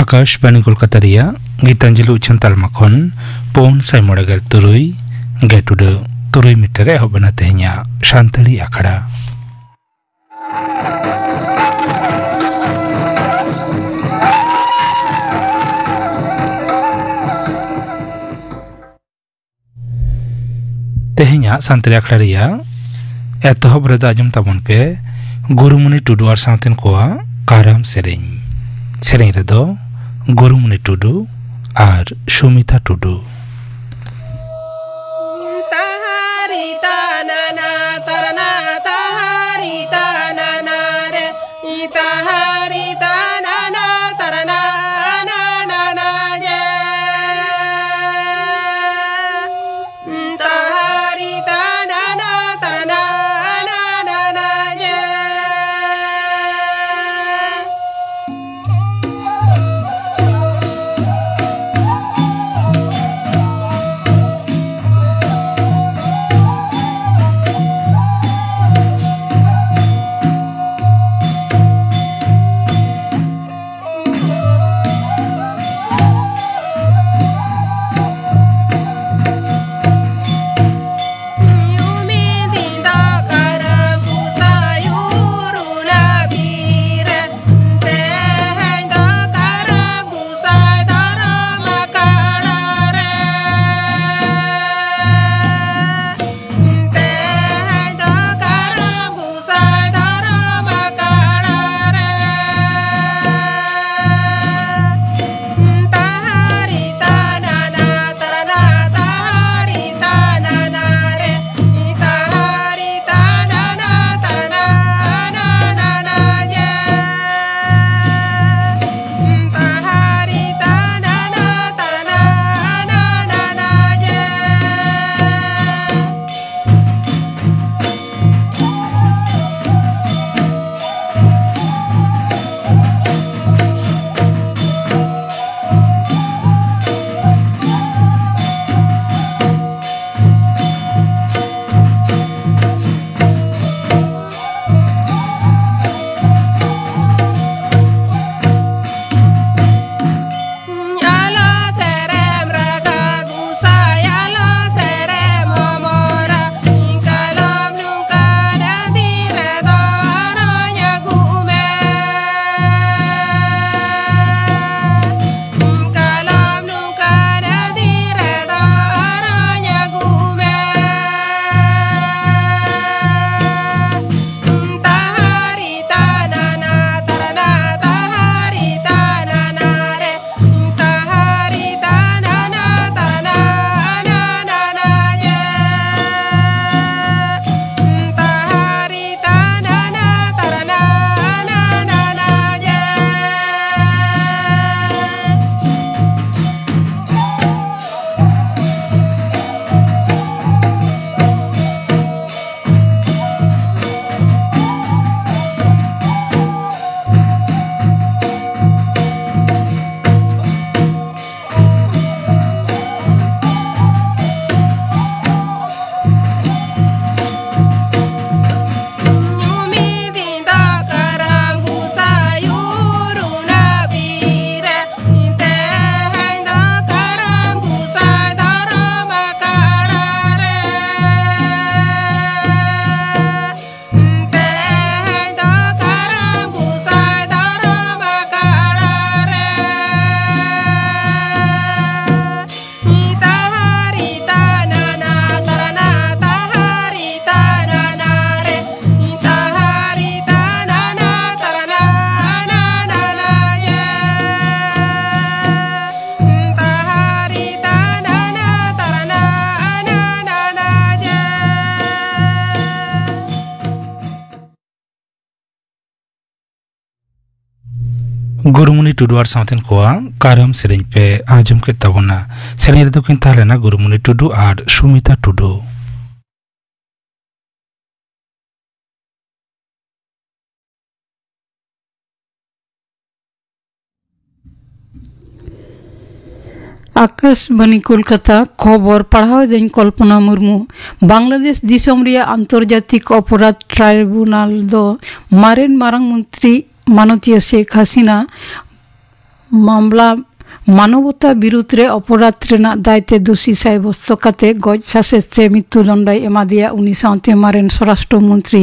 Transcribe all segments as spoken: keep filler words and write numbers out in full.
ᱟᱠᱟᱥᱵᱟᱬᱤ ᱠᱳᱞᱠᱟᱛᱟ ᱨᱮᱭᱟᱜ ᱜᱤᱛᱟᱧᱡᱚᱞᱤ ᱩᱪᱷᱟᱹᱱ ᱛᱟᱞᱢᱟ ᱠᱷᱚᱱ ᱯᱩᱱ ᱥᱟᱭ ᱢᱚᱬᱮ ᱜᱮᱞ ᱛᱩᱨᱩᱭ ᱜᱮᱴ ᱩᱰᱟᱹᱜ ᱛᱩᱨᱩᱭ ᱢᱤᱴᱟᱨ ᱨᱮ ᱮᱦᱚᱵ ᱮᱱᱟ ᱛᱮᱦᱮᱧᱟᱜ ᱥᱟᱱᱛᱟᱲᱤ ᱟᱠᱷᱲᱟ᱾ ᱛᱮᱦᱮᱧᱟᱜ ᱥᱟᱱᱛᱟᱲᱤ ᱟᱠᱷᱲᱟ ᱨᱮᱭᱟᱜ ᱮᱛᱚᱦᱚᱵ ᱨᱮᱫᱚ ᱟᱸᱡᱚᱢ ᱛᱟᱵᱚᱱ ᱯᱮ ᱜᱩᱨᱩᱢᱩᱱᱤ ᱴᱩᱰᱩ ᱟᱨ ᱥᱟᱶᱛᱮᱱ ᱠᱚᱣᱟᱜ ᱠᱟᱨᱟᱢ ᱥᱮᱨᱮᱧ᱾ ᱥᱮᱨᱮᱧ ᱨᱮᱫᱚ ᱜᱩᱨᱩᱢᱩᱱᱤ ᱴᱩᱰᱩ ᱟᱨ ᱥᱩᱢᱤᱛᱟ ᱴᱩᱰᱩ᱾ ᱛᱟᱦᱟᱨᱤ ᱛᱟᱱᱟᱱᱟ ᱛᱟᱨᱟᱱᱟ ᱛᱟᱦᱟᱨᱤ ᱛᱟᱱᱟᱱᱟ ᱨᱮ ᱤ ᱛᱟᱦᱟᱨᱤ ᱛᱟᱱᱟᱱᱟ ᱛᱟᱨᱟᱱᱟ ᱱᱟᱱᱟ ᱡᱮ᱾ ᱛᱟᱦᱟᱨᱤ ᱛᱟᱱᱟᱱᱟ ᱛᱟᱨᱟᱱᱟ ᱱᱟᱱᱟ ᱡᱮ᱾ ᱜᱩᱨᱩᱢᱩᱱᱤ ᱴᱩᱰᱩ ᱟᱨ ᱥᱟᱶᱛᱮᱱ ᱠᱚᱣᱟᱜ ᱠᱟᱨᱟᱢ ᱥᱮᱨᱮᱧ ᱯᱮ ᱟᱸᱡᱚᱢ ᱠᱮᱫ ᱛᱟᱵᱚᱱᱟ᱾ ᱥᱮᱨᱮᱧ ᱨᱮᱫᱚ ᱠᱤᱱ ᱛᱟᱦᱮᱸ ᱞᱮᱱᱟ ᱜᱩᱨᱩᱢᱩᱱᱤ ᱴᱩᱰᱩ ᱟᱨ ᱥᱩᱢᱤᱛᱟ ᱴᱩᱰᱩ᱾ ᱟᱠᱟᱥᱵᱟᱱᱤ ᱠᱳᱞᱠᱟᱛᱟ, ᱠᱷᱚᱵᱚᱨ ᱯᱟᱲᱦᱟᱣ ᱮᱫᱟᱹᱧ ᱠᱚᱞᱯᱚᱱᱟ ᱢᱩᱨᱢᱩ᱾ ᱵᱟᱝᱞᱟᱫᱮᱥ ᱫᱤᱥᱚᱢ ᱨᱮᱭᱟᱜ ᱟᱱᱛᱚᱨᱡᱟᱛᱤᱠ ᱚᱯᱚᱨᱟᱫᱷ ᱴᱨᱟᱭᱵᱩᱱᱟᱞ ᱫᱚ ᱢᱟᱨᱮᱱ ᱢᱟᱨᱟᱝ ᱢᱚᱱᱛᱨᱤ ᱢᱟᱱᱚᱛᱤᱭᱟᱹ ᱥᱮᱠ ᱦᱟᱥᱤᱱᱟ ᱢᱟᱢᱞᱟ ᱢᱟᱱᱚᱵᱚᱛᱟ ᱵᱤᱨᱩᱫᱷ ᱨᱮ ᱚᱯᱚᱨᱟᱫᱷ ᱨᱮᱱᱟᱜ ᱫᱟᱭ ᱛᱮ ᱫᱳᱥᱤ ᱥᱟᱵᱭᱚᱥᱛᱚ ᱠᱟᱛᱮ ᱜᱚᱡ ᱥᱟᱥᱮᱛ ᱛᱮ ᱢᱨᱤᱛᱩ ᱫᱚᱱᱰᱚᱭ ᱮᱢᱟ ᱫᱮᱭᱟ᱾ ᱩᱱᱤ ᱥᱟᱶᱛᱮ ᱢᱟᱨᱮᱱ ᱥᱚᱨᱟᱥᱴᱨᱚ ᱢᱚᱱᱛᱨᱤ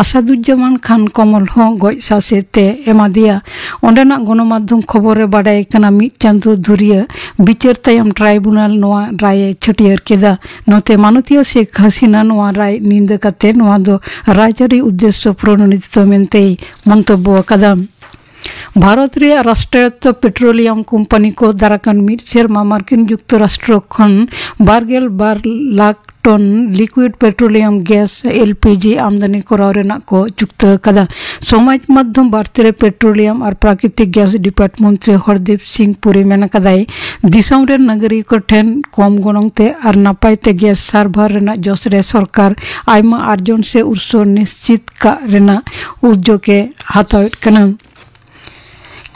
ᱟᱥᱟᱫᱩᱡᱡᱟᱢᱟᱱ ᱠᱷᱟᱱ ᱠᱚᱢᱚᱞ ᱦᱚᱸ ᱜᱚᱡ ᱥᱟᱥᱮᱛ ᱛᱮ ᱮᱢᱟ ᱫᱮᱭᱟ᱾ ᱚᱸᱰᱮᱱᱟᱜ ᱜᱚᱱᱚᱢᱟᱫᱽᱫᱷᱚᱢ ᱠᱷᱚᱵᱚᱨ ᱨᱮ ᱵᱟᱰᱟᱭ ᱠᱟᱱᱟ, ᱢᱤᱫ ᱪᱟᱸᱫᱳ ᱫᱷᱩᱨᱤᱭᱟᱹ ᱵᱤᱪᱟᱹᱨ ᱛᱟᱭᱚᱢ ᱴᱨᱟᱭᱵᱩᱱᱟᱞ ᱱᱚᱣᱟ ᱨᱟᱭ ᱮ ᱪᱷᱟᱹᱴᱭᱟᱹᱨ ᱠᱮᱫᱟ᱾ ᱱᱚᱛᱮ ᱢᱟᱱᱚᱛᱤᱭᱟᱹ ᱥᱮᱠ ᱦᱟᱥᱤᱱᱟ ᱱᱚᱣᱟ ᱨᱟᱭ ᱱᱤᱱᱫᱟᱹ ᱠᱟᱛᱮ ᱱᱚᱣᱟ ᱫᱚ ᱨᱟᱡᱽᱟᱹᱨᱤ ᱩᱫᱽᱫᱮᱥᱥᱚ ᱯᱨᱚᱱᱳᱫᱤᱛ ᱢᱮᱱᱛᱮᱭ ᱢᱚᱱᱛᱚᱵᱵᱚ ᱟᱠᱟᱫᱟ᱾ ᱵᱷᱟᱨᱚᱛ ᱨᱮᱭᱟᱜ ᱨᱟᱥᱴᱨᱟᱭᱚᱛᱛᱚ ᱯᱮᱴᱨᱳᱞᱤᱭᱟᱢ ᱠᱳᱢᱯᱟᱱᱤ ᱠᱚ ᱫᱟᱨᱟᱠᱟᱱ ᱢᱤᱫ ᱥᱮᱨᱢᱟ ᱢᱟᱨᱠᱤᱱ ᱡᱩᱠᱛᱚᱨᱟᱥᱴᱨᱚ ᱠᱷᱚᱱ ᱵᱟᱨ ᱜᱮᱞ ᱵᱟᱨ lakh ton liquid petroleum gas, L P G, ᱟᱢᱫᱟᱱᱤ ᱠᱚᱨᱟᱣ ᱨᱮᱱᱟᱜ ᱠᱚ ᱪᱩᱠᱛᱟᱹ ᱟᱠᱟᱫᱟ᱾ ᱥᱚᱢᱟᱡᱽ ᱢᱟᱫᱽᱫᱷᱚᱢ ᱵᱟᱨᱛᱤ ᱨᱮ ᱯᱮᱴᱨᱳᱞᱤᱭᱟᱢ ᱟᱨ ᱯᱨᱟᱠᱨᱤᱛᱤᱠ ᱜᱮᱥ ᱰᱤᱯᱟᱨᱴ ᱢᱚᱱᱛᱨᱤ ᱦᱚᱨᱫᱤᱯ ᱥᱤᱝ ᱯᱩᱨᱤ ᱢᱮᱱ ᱟᱠᱟᱫᱟᱭ, ᱫᱤᱥᱚᱢ ᱨᱮᱱ ᱱᱟᱜᱚᱨᱤᱠ ᱠᱚ ᱴᱷᱮᱱ ᱠᱚᱢ ᱜᱚᱱᱚᱝ ᱛᱮ ᱟᱨ ᱱᱟᱯᱟᱭ ᱛᱮ ᱜᱮᱥ ᱥᱟᱨᱵᱷᱟᱨ ᱨᱮᱱᱟᱜ ᱡᱚᱥ ᱨᱮ ᱥᱚᱨᱠᱟᱨ ᱟᱭᱢᱟ ᱟᱨᱡᱚᱱ ᱥᱮ ᱩᱛᱥᱚ ᱱᱤᱥᱪᱤᱛ ᱠᱟᱜ ᱨᱮᱱᱟᱜ ᱩᱫᱽᱡᱚᱜ ᱮ ᱦᱟᱛᱟᱣᱮᱫ ᱠᱟᱱᱟ᱾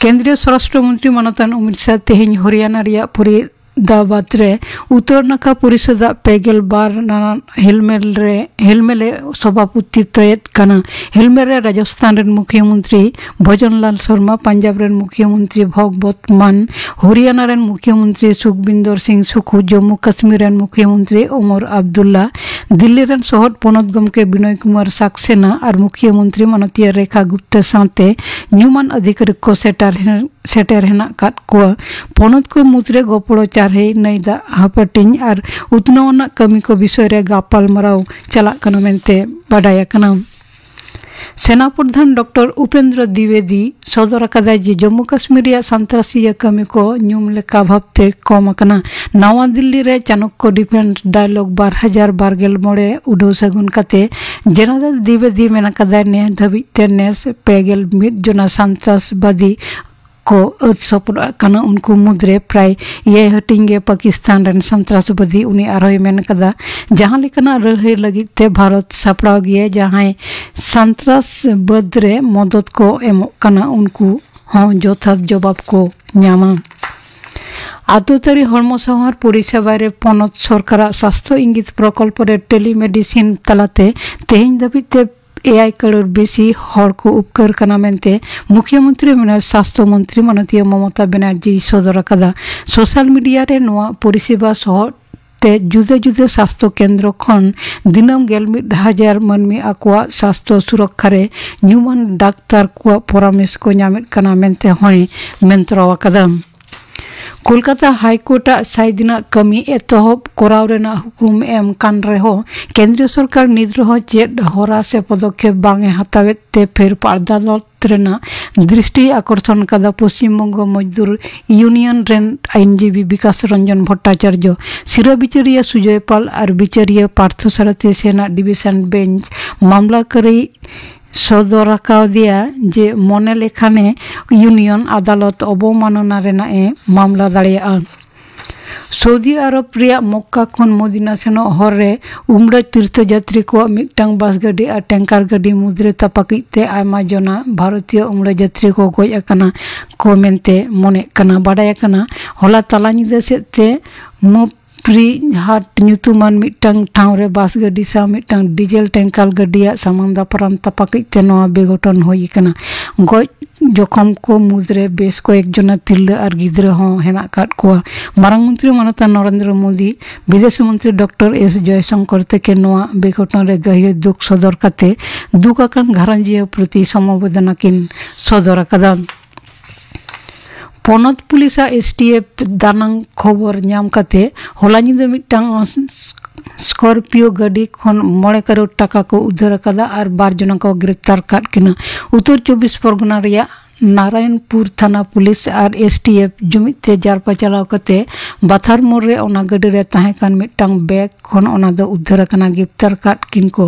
ᱠᱮᱱᱫᱨᱤᱭᱚ ᱥᱚᱨᱟᱥᱴᱨᱚ ᱢᱚᱱᱛᱨᱤ ᱢᱟᱱᱚᱛᱟᱱ ᱚᱢᱤᱛ ᱥᱟᱦ ᱛᱮᱦᱮᱧ ᱦᱚᱨᱤᱭᱟᱱᱟ ᱨᱮᱭᱟᱜ ᱯᱷᱚᱨᱤᱫᱟᱵᱟᱫᱽ ᱨᱮ ᱩᱛᱛᱚᱨ ᱱᱟᱠᱷᱟ ᱯᱚᱨᱤᱥᱚᱫᱟᱜ ᱯᱮ ᱜᱮᱞ ᱵᱟᱨ ᱱᱟᱱᱟᱱ ᱦᱮᱞᱢᱮᱞ ᱨᱮ, ᱦᱮᱞᱢᱮᱞ ᱮ ᱥᱚᱵᱷᱟᱯᱚᱛᱤᱛᱚᱭᱮᱫ ᱠᱟᱱᱟ᱾ ᱦᱮᱞᱢᱮᱞ ᱨᱮ ᱨᱟᱡᱚᱥᱛᱷᱟᱱ ᱨᱮᱱ ᱢᱩᱠᱷᱭᱟᱹ ᱢᱚᱱᱛᱨᱤ ᱵᱷᱚᱡᱚᱱ ᱞᱟᱞ ᱥᱚᱨᱢᱟ, ᱯᱟᱧᱡᱟᱵᱽ ᱨᱮᱱ ᱢᱩᱠᱷᱭᱟᱹ ᱢᱚᱱᱛᱨᱤ ᱵᱷᱚᱜᱽᱵᱚᱛ ᱢᱟᱱ, ᱦᱚᱨᱤᱭᱟᱱᱟ ᱨᱮᱱ ᱢᱩᱠᱷᱭᱟᱹ ᱢᱚᱱᱛᱨᱤ ᱥᱩᱠᱵᱤᱱᱫᱚᱨ ᱥᱤᱝ ᱥᱩᱠᱷᱩ, ᱡᱚᱢᱢᱩ ᱠᱟᱥᱢᱤᱨ ᱨᱮᱱ ᱢᱩᱠᱷᱭᱟᱹ ᱢᱚᱱᱛᱨᱤ ᱚᱢᱚᱨ ᱟᱵᱫᱩᱞᱞᱟ, ᱫᱤᱞᱞᱤ ᱨᱮᱱ ᱥᱚᱦᱚᱫ ᱯᱚᱱᱚᱛ ᱜᱚᱢᱠᱮ ᱵᱤᱱᱚᱭ ᱠᱩᱢᱟᱨ ᱥᱟᱠᱥᱮᱱᱟ ᱟᱨ ᱢᱩᱠᱷᱭᱟᱹ ᱢᱚᱱᱛᱨᱤ ᱢᱟᱱᱚᱛᱤᱭᱟᱹ ᱨᱮᱠᱷᱟ ᱜᱩᱯᱛᱟ ᱥᱟᱶᱛᱮ ᱧᱩᱢᱟᱱ ᱟᱫᱷᱤᱠᱟᱨᱤᱠ ᱠᱚ ᱥᱮᱴᱮᱨ ᱦᱮ-, ᱥᱮᱴᱮᱨ ᱦᱮᱱᱟᱜ ᱟᱠᱟᱫ ᱠᱚᱣᱟ᱾ ᱯᱚᱱᱚᱛ ᱠᱚ ᱢᱩᱫᱽᱨᱮ ᱜᱚᱯᱚᱲᱚ ᱪᱟᱨᱦᱟᱭ ᱱᱟᱹᱭ ᱫᱟᱜ ᱦᱟᱹᱯᱟᱹᱴᱤᱧ ᱟᱨ ᱩᱛᱱᱟᱹᱣ ᱟᱱᱟᱜ ᱠᱟᱹᱢᱤ ᱠᱚ ᱵᱤᱥᱚᱭ ᱨᱮ ᱜᱟᱯᱟᱞᱢᱟᱨᱟᱣ ᱪᱟᱞᱟᱜ ᱠᱟᱱᱟ ᱢᱮᱱᱛᱮ ᱵᱟᱰᱟᱭ ᱟᱠᱟᱱᱟ᱾ ᱥᱮᱱᱟ ᱯᱨᱚᱫᱷᱟᱱ ᱰᱚᱠᱴᱚᱨ ᱩᱯᱮᱱᱫᱨᱚ ᱫᱤᱵᱮᱫᱤ ᱥᱚᱫᱚᱨ ᱟᱠᱟᱫᱟᱭ ᱡᱮ ᱡᱚᱢᱢᱩ ᱠᱟᱥᱢᱤᱨ ᱨᱮᱭᱟᱜ ᱥᱟᱱᱛᱨᱟᱥᱤᱭᱟᱹ ᱠᱟᱹᱢᱤ ᱠᱚ ᱧᱩᱢ ᱞᱮᱠᱟ ᱵᱷᱟᱵᱽᱛᱮ ᱠᱚᱢ ᱟᱠᱟᱱᱟ᱾ ᱱᱟᱣᱟ ᱫᱤᱞᱞᱤ ᱨᱮ ᱪᱟᱱᱚᱠᱭᱚ ᱰᱤᱯᱷᱮᱱᱥ ᱰᱟᱭᱞᱚᱜᱽ ᱵᱟᱨ ᱦᱟᱡᱟᱨ ᱵᱟᱨ ᱜᱮᱞ ᱢᱚᱬᱮ ᱩᱰᱷᱟᱹᱣ ᱥᱟᱹᱜᱩᱱ ᱠᱟᱛᱮ ᱡᱮᱱᱟᱨᱮᱞ ᱫᱤᱵᱮᱫᱤ ᱢᱮᱱ ᱟᱠᱟᱫᱟᱭ, ᱱᱮ ᱫᱷᱟᱹᱵᱤᱡ ᱛᱮ ᱱᱮᱥ ᱯᱮ ᱜᱮᱞ ᱢᱤᱫ ᱡᱚᱱᱟ ᱥᱟᱱᱛᱨᱟᱥᱵᱟᱫᱤ ᱠᱚ ᱟᱹᱛ ᱥᱚᱯᱚᱫ ᱠᱟᱱᱟ, ᱩᱱᱠᱩ ᱢᱩᱫᱽᱨᱮ ᱯᱨᱟᱭ ᱮᱭᱟᱭ ᱦᱟᱹᱴᱤᱧ ᱜᱮ ᱯᱟᱠᱤᱥᱛᱟᱱ ᱨᱮᱱ ᱥᱚᱱᱛᱨᱟᱥᱵᱟᱫᱤ᱾ ᱩᱱᱤ ᱟᱨᱦᱚᱸᱭ ᱢᱮᱱ ᱠᱟᱫᱟ, ᱡᱟᱦᱟᱸ ᱞᱮᱠᱟᱱᱟᱜ ᱞᱟᱹᱲᱦᱟᱹᱭ ᱞᱟᱹᱜᱤᱫ ᱛᱮ ᱵᱷᱟᱨᱚᱛ ᱥᱟᱯᱲᱟᱣ ᱜᱮᱭᱟ, ᱡᱟᱦᱟᱸᱭ ᱥᱚᱱᱛᱨᱟᱥᱵᱟᱫ ᱨᱮ ᱢᱚᱫᱚᱛ ᱠᱚ ᱮᱢᱚᱜ ᱠᱟᱱᱟ, ᱩᱱᱠᱩ ᱦᱚᱸ ᱡᱚᱛᱷᱟᱛ ᱡᱚᱵᱟᱵ ᱠᱚ ᱧᱟᱢᱟ᱾ ᱟᱛᱳ ᱛᱟᱹᱨᱤ ᱦᱚᱲᱢᱚ ᱥᱟᱶᱟᱨ ᱯᱚᱨᱤᱥᱮᱵᱟ ᱨᱮ ᱯᱚᱱᱚᱛ ᱥᱚᱨᱠᱟᱨᱟᱜ ᱥᱟᱥᱛᱷᱚ ᱤᱝᱜᱤᱛ ᱯᱨᱚᱠᱚᱞᱯᱚ ᱨᱮ ᱴᱮᱞᱤᱢᱮᱰᱤᱥᱤᱱ ᱛᱟᱞᱟᱛᱮ ᱛᱮᱦᱮᱧ ᱫᱷᱟᱹᱵᱤᱡ ᱛᱮ ᱮᱭᱟᱭ ᱠᱟᱨᱳᱲ ᱵᱮᱥᱤ ᱦᱚᱲ ᱠᱚ ᱩᱯᱠᱟᱹᱨ ᱠᱟᱱᱟ ᱢᱮᱱᱛᱮ ᱢᱩᱠᱷᱭᱟᱹ ᱢᱚᱱᱛᱨᱤ ᱢᱮᱱᱟᱭ ᱥᱟᱥᱛᱷᱚ ᱢᱚᱱᱛᱨᱤ ᱢᱟᱱᱚᱛᱤᱭᱟᱹ ᱢᱚᱢᱚᱛᱟ ᱵᱮᱱᱟᱨᱡᱤᱭ ᱥᱚᱫᱚᱨ ᱟᱠᱟᱫᱟ᱾ ᱥᱳᱥᱟᱞ ᱢᱤᱰᱤᱭᱟ ᱨᱮ ᱱᱚᱣᱟ ᱯᱚᱨᱤᱥᱮᱵᱟ ᱥᱚᱦᱚᱫ ᱛᱮ ᱡᱩᱫᱟᱹ ᱡᱩᱫᱟᱹ ᱥᱟᱥᱛᱷᱚ ᱠᱮᱱᱫᱨᱚ ᱠᱷᱚᱱ ᱫᱤᱱᱟᱹᱢ ᱜᱮᱞ ᱢᱤᱫ ᱦᱟᱡᱟᱨ ᱢᱟᱹᱱᱢᱤ ᱟᱠᱚᱣᱟᱜ ᱥᱟᱥᱛᱷᱚ ᱥᱩᱨᱚᱠᱠᱷᱟ ᱨᱮ ᱧᱩᱢᱟᱱ ᱰᱟᱠᱛᱟᱨ ᱠᱚᱣᱟᱜ ᱯᱚᱨᱟᱢᱮᱥ ᱠᱚ ᱧᱟᱢᱮᱫ ᱠᱟᱱᱟ ᱢᱮᱱᱛᱮ ᱦᱚᱸᱭ ᱢᱮᱱᱛᱨᱟᱣ ᱟᱠᱟᱫᱟ᱾ ᱠᱳᱞᱠᱟᱛᱟ ᱦᱟᱭᱠᱳᱨᱴ ᱟᱜ ᱥᱟᱭ ᱫᱤᱱᱟᱜ ᱠᱟᱹᱢᱤ ᱮᱛᱚᱦᱚᱵ ᱠᱚᱨᱟᱣ ᱨᱮᱱᱟᱜ ᱦᱩᱠᱩᱢ ᱮᱢ ᱠᱟᱱ ᱨᱮᱦᱚᱸ ᱠᱮᱱᱫᱨᱤᱭᱚ ᱥᱚᱨᱠᱟᱨ ᱱᱤᱛ ᱨᱮᱦᱚᱸ ᱪᱮᱫ ᱦᱚᱨᱟ ᱥᱮ ᱯᱚᱫᱚᱠᱷᱮᱯ ᱵᱟᱝ ᱮ ᱦᱟᱛᱟᱣᱮᱫ ᱛᱮ ᱯᱷᱮᱨ ᱟᱫᱟᱞᱚᱛ ᱨᱮᱱᱟᱜ ᱫᱨᱤᱥᱴᱤ ᱟᱠᱚᱨᱥᱚᱱ ᱠᱟᱫᱟ ᱯᱚᱥᱪᱤᱢ ᱵᱚᱝᱜᱚ ᱢᱚᱡᱽᱫᱩᱨ ᱤᱭᱩᱱᱤᱭᱚᱱ ᱨᱮᱱ ᱟᱭᱤᱱᱡᱤᱵᱤ ᱵᱤᱠᱟᱥ ᱨᱚᱧᱡᱚᱱ ᱵᱷᱚᱴᱴᱟᱪᱟᱨᱡᱚ᱾ ᱥᱤᱨᱟᱹ ᱵᱤᱪᱟᱹᱨᱤᱭᱟᱹ ᱥᱩᱡᱚᱭ ᱯᱟᱞ ᱟᱨ ᱵᱤᱪᱟᱹᱨᱤᱭᱟᱹ ᱯᱟᱨᱛᱷᱚ ᱥᱟᱨᱚᱛᱷᱤ ᱥᱮᱱᱟᱜ ᱰᱤᱵᱤᱥᱚᱱ ᱵᱮᱧᱪ ᱢᱟᱢᱞᱟ ᱠᱟᱹᱨᱤ ᱥᱚᱫᱚᱨ ᱟᱠᱟᱣᱫᱮᱭᱟ ᱡᱮ ᱢᱚᱱᱮ ᱞᱮᱠᱷᱟᱱᱮ ᱤᱭᱩᱱᱤᱭᱚᱱ ᱟᱫᱟᱞᱚᱛ ᱚᱵᱚᱢᱟᱱᱚᱱᱟ ᱨᱮᱱᱟᱜ ᱮ ᱢᱟᱢᱞᱟ ᱫᱟᱲᱮᱭᱟᱜᱼᱟ᱾ ᱥᱳᱣᱫᱤ ᱟᱨᱚᱵ ᱨᱮᱭᱟᱜ ᱢᱚᱠᱠᱟ ᱠᱷᱚᱱ ᱢᱚᱫᱤᱱᱟ ᱥᱮᱱᱚᱜ ᱦᱚᱨ ᱨᱮ ᱩᱢᱲᱟᱹ ᱛᱤᱨᱛᱷᱚ ᱡᱟᱛᱨᱤ ᱠᱚᱣᱟᱜ ᱢᱤᱫᱴᱟᱝ ᱵᱟᱥ ᱜᱟᱹᱰᱤ ᱟᱨ ᱴᱮᱝᱠᱟᱨ ᱜᱟᱹᱰᱤ ᱢᱩᱫᱽᱨᱮ ᱛᱟᱯᱟᱠᱤᱡ ᱛᱮ ᱟᱭᱢᱟ ᱡᱚᱱᱟ ᱵᱷᱟᱨᱚᱛᱤᱭᱚ ᱩᱢᱲᱟᱹ ᱡᱟᱛᱨᱤ ᱠᱚ ᱜᱚᱡ ᱟᱠᱟᱱᱟ ᱠᱚ ᱢᱮᱱᱛᱮ ᱢᱚᱱᱮᱜ ᱠᱟᱱᱟ᱾ ᱵᱟᱰᱟᱭ ᱟᱠᱟᱱᱟ, ᱦᱚᱞᱟ ᱛᱟᱞᱟ ᱧᱤᱫᱟᱹ ᱥᱮᱫ ᱛᱮ ᱢᱩᱯᱨᱤ ᱦᱟᱴ ᱧᱩᱛᱩᱢᱟᱱ ᱢᱤᱫᱴᱟᱝ ᱴᱷᱟᱶ ᱨᱮ ᱵᱟᱥ ᱜᱟᱹᱰᱤ ᱥᱟᱶ ᱢᱤᱫᱴᱟᱝ ᱰᱤᱡᱮᱞ ᱴᱮᱝᱠᱟᱨ ᱜᱟᱹᱰᱤᱭᱟᱜ ᱥᱟᱢᱟᱝ ᱫᱟᱯᱨᱟᱢ ᱛᱟᱯᱟᱠᱤᱡ ᱛᱮ ᱱᱚᱣᱟ ᱵᱮᱜᱷᱚᱴᱚᱱ ᱦᱩᱭ ᱟᱠᱟᱱᱟ᱾ ᱜᱚᱡ ᱡᱚᱠᱷᱚᱢ ᱠᱚ ᱢᱩᱫᱽᱨᱮ ᱵᱮᱥ ᱠᱚᱭᱮᱠ ᱡᱚᱱᱟ ᱛᱤᱨᱞᱟᱹ ᱟᱨ ᱜᱤᱫᱽᱨᱟᱹ ᱦᱚᱸ ᱦᱮᱱᱟᱜ ᱟᱠᱟᱫ ᱠᱚᱣᱟ᱾ ᱢᱟᱨᱟᱝ ᱢᱚᱱᱛᱨᱤ ᱢᱟᱱᱚᱛᱟᱱ ᱱᱚᱨᱮᱱᱫᱨᱚ ᱢᱳᱫᱤ, ᱵᱤᱫᱮᱥ ᱢᱚᱱᱛᱨᱤ ᱰᱚᱠᱴᱚᱨ ᱮᱥ ᱡᱚᱭᱥᱚᱝᱠᱚᱨ ᱛᱮᱠᱮ ᱱᱚᱣᱟ ᱵᱮᱜᱷᱚᱴᱚᱱ ᱨᱮ ᱜᱟᱹᱦᱤᱨ ᱫᱩᱠ ᱥᱚᱫᱚᱨ ᱠᱟᱛᱮ ᱫᱩᱠ ᱟᱠᱟᱱ ᱜᱷᱟᱨᱚᱸᱡᱤᱭᱟᱹ ᱯᱨᱚᱛᱤ ᱥᱚᱢᱚᱵᱮᱫᱚᱱᱟ ᱠᱤᱱ ᱥᱚᱫᱚᱨ ᱟᱠᱟᱫᱟ᱾ ᱯᱚᱱᱚᱛ ᱯᱩᱞᱤᱥᱟᱜ ᱮᱥᱴᱤᱮᱯᱷ ᱫᱟᱱᱟᱝ ᱠᱷᱚᱵᱚᱨ ᱧᱟᱢ ᱠᱟᱛᱮ ᱦᱚᱞᱟ ᱧᱤᱫᱟᱹ ᱢᱤᱫᱴᱟᱝ ᱥᱠᱚᱨᱯᱤᱭᱳ ᱜᱟᱹᱰᱤ ᱠᱷᱚᱱ ᱢᱚᱬᱮ ᱠᱟᱨᱳᱲ ᱴᱟᱠᱟ ᱠᱚ ᱩᱫᱷᱟᱹᱨ ᱟᱠᱟᱫᱟ ᱟᱨ ᱵᱟᱨ ᱡᱚᱱᱟ ᱠᱚ ᱜᱨᱮᱯᱛᱟᱨ ᱟᱠᱟᱫ ᱠᱤᱱᱟ᱾ ᱩᱛᱛᱚᱨ ᱪᱚᱵᱵᱤᱥ ᱯᱚᱨᱜᱚᱱᱟ ᱨᱮᱭᱟᱜ ᱱᱟᱨᱟᱭᱚᱱᱯᱩᱨ ᱛᱷᱟᱱᱟ ᱯᱩᱞᱤᱥ ᱟᱨ ᱮᱥ ᱴᱤ ᱮᱯᱷ ᱡᱩᱢᱤᱫ ᱛᱮ ᱡᱟᱨᱯᱟ ᱪᱟᱞᱟᱣ ᱠᱟᱛᱮ ᱵᱟᱛᱷᱟᱨ ᱢᱳᱲ ᱨᱮ ᱚᱱᱟ ᱜᱟᱹᱰᱤ ᱨᱮ ᱛᱟᱦᱮᱸ ᱠᱟᱱ ᱢᱤᱫᱴᱟᱝ ᱵᱮᱜᱽ ᱠᱷᱚᱱ ᱚᱱᱟ ᱫᱚ ᱩᱫᱽᱫᱷᱟᱹᱨ ᱟᱠᱟᱱᱟ᱾ ᱜᱨᱮᱯᱛᱟᱨ ᱠᱟᱫ ᱠᱤᱱ ᱠᱚ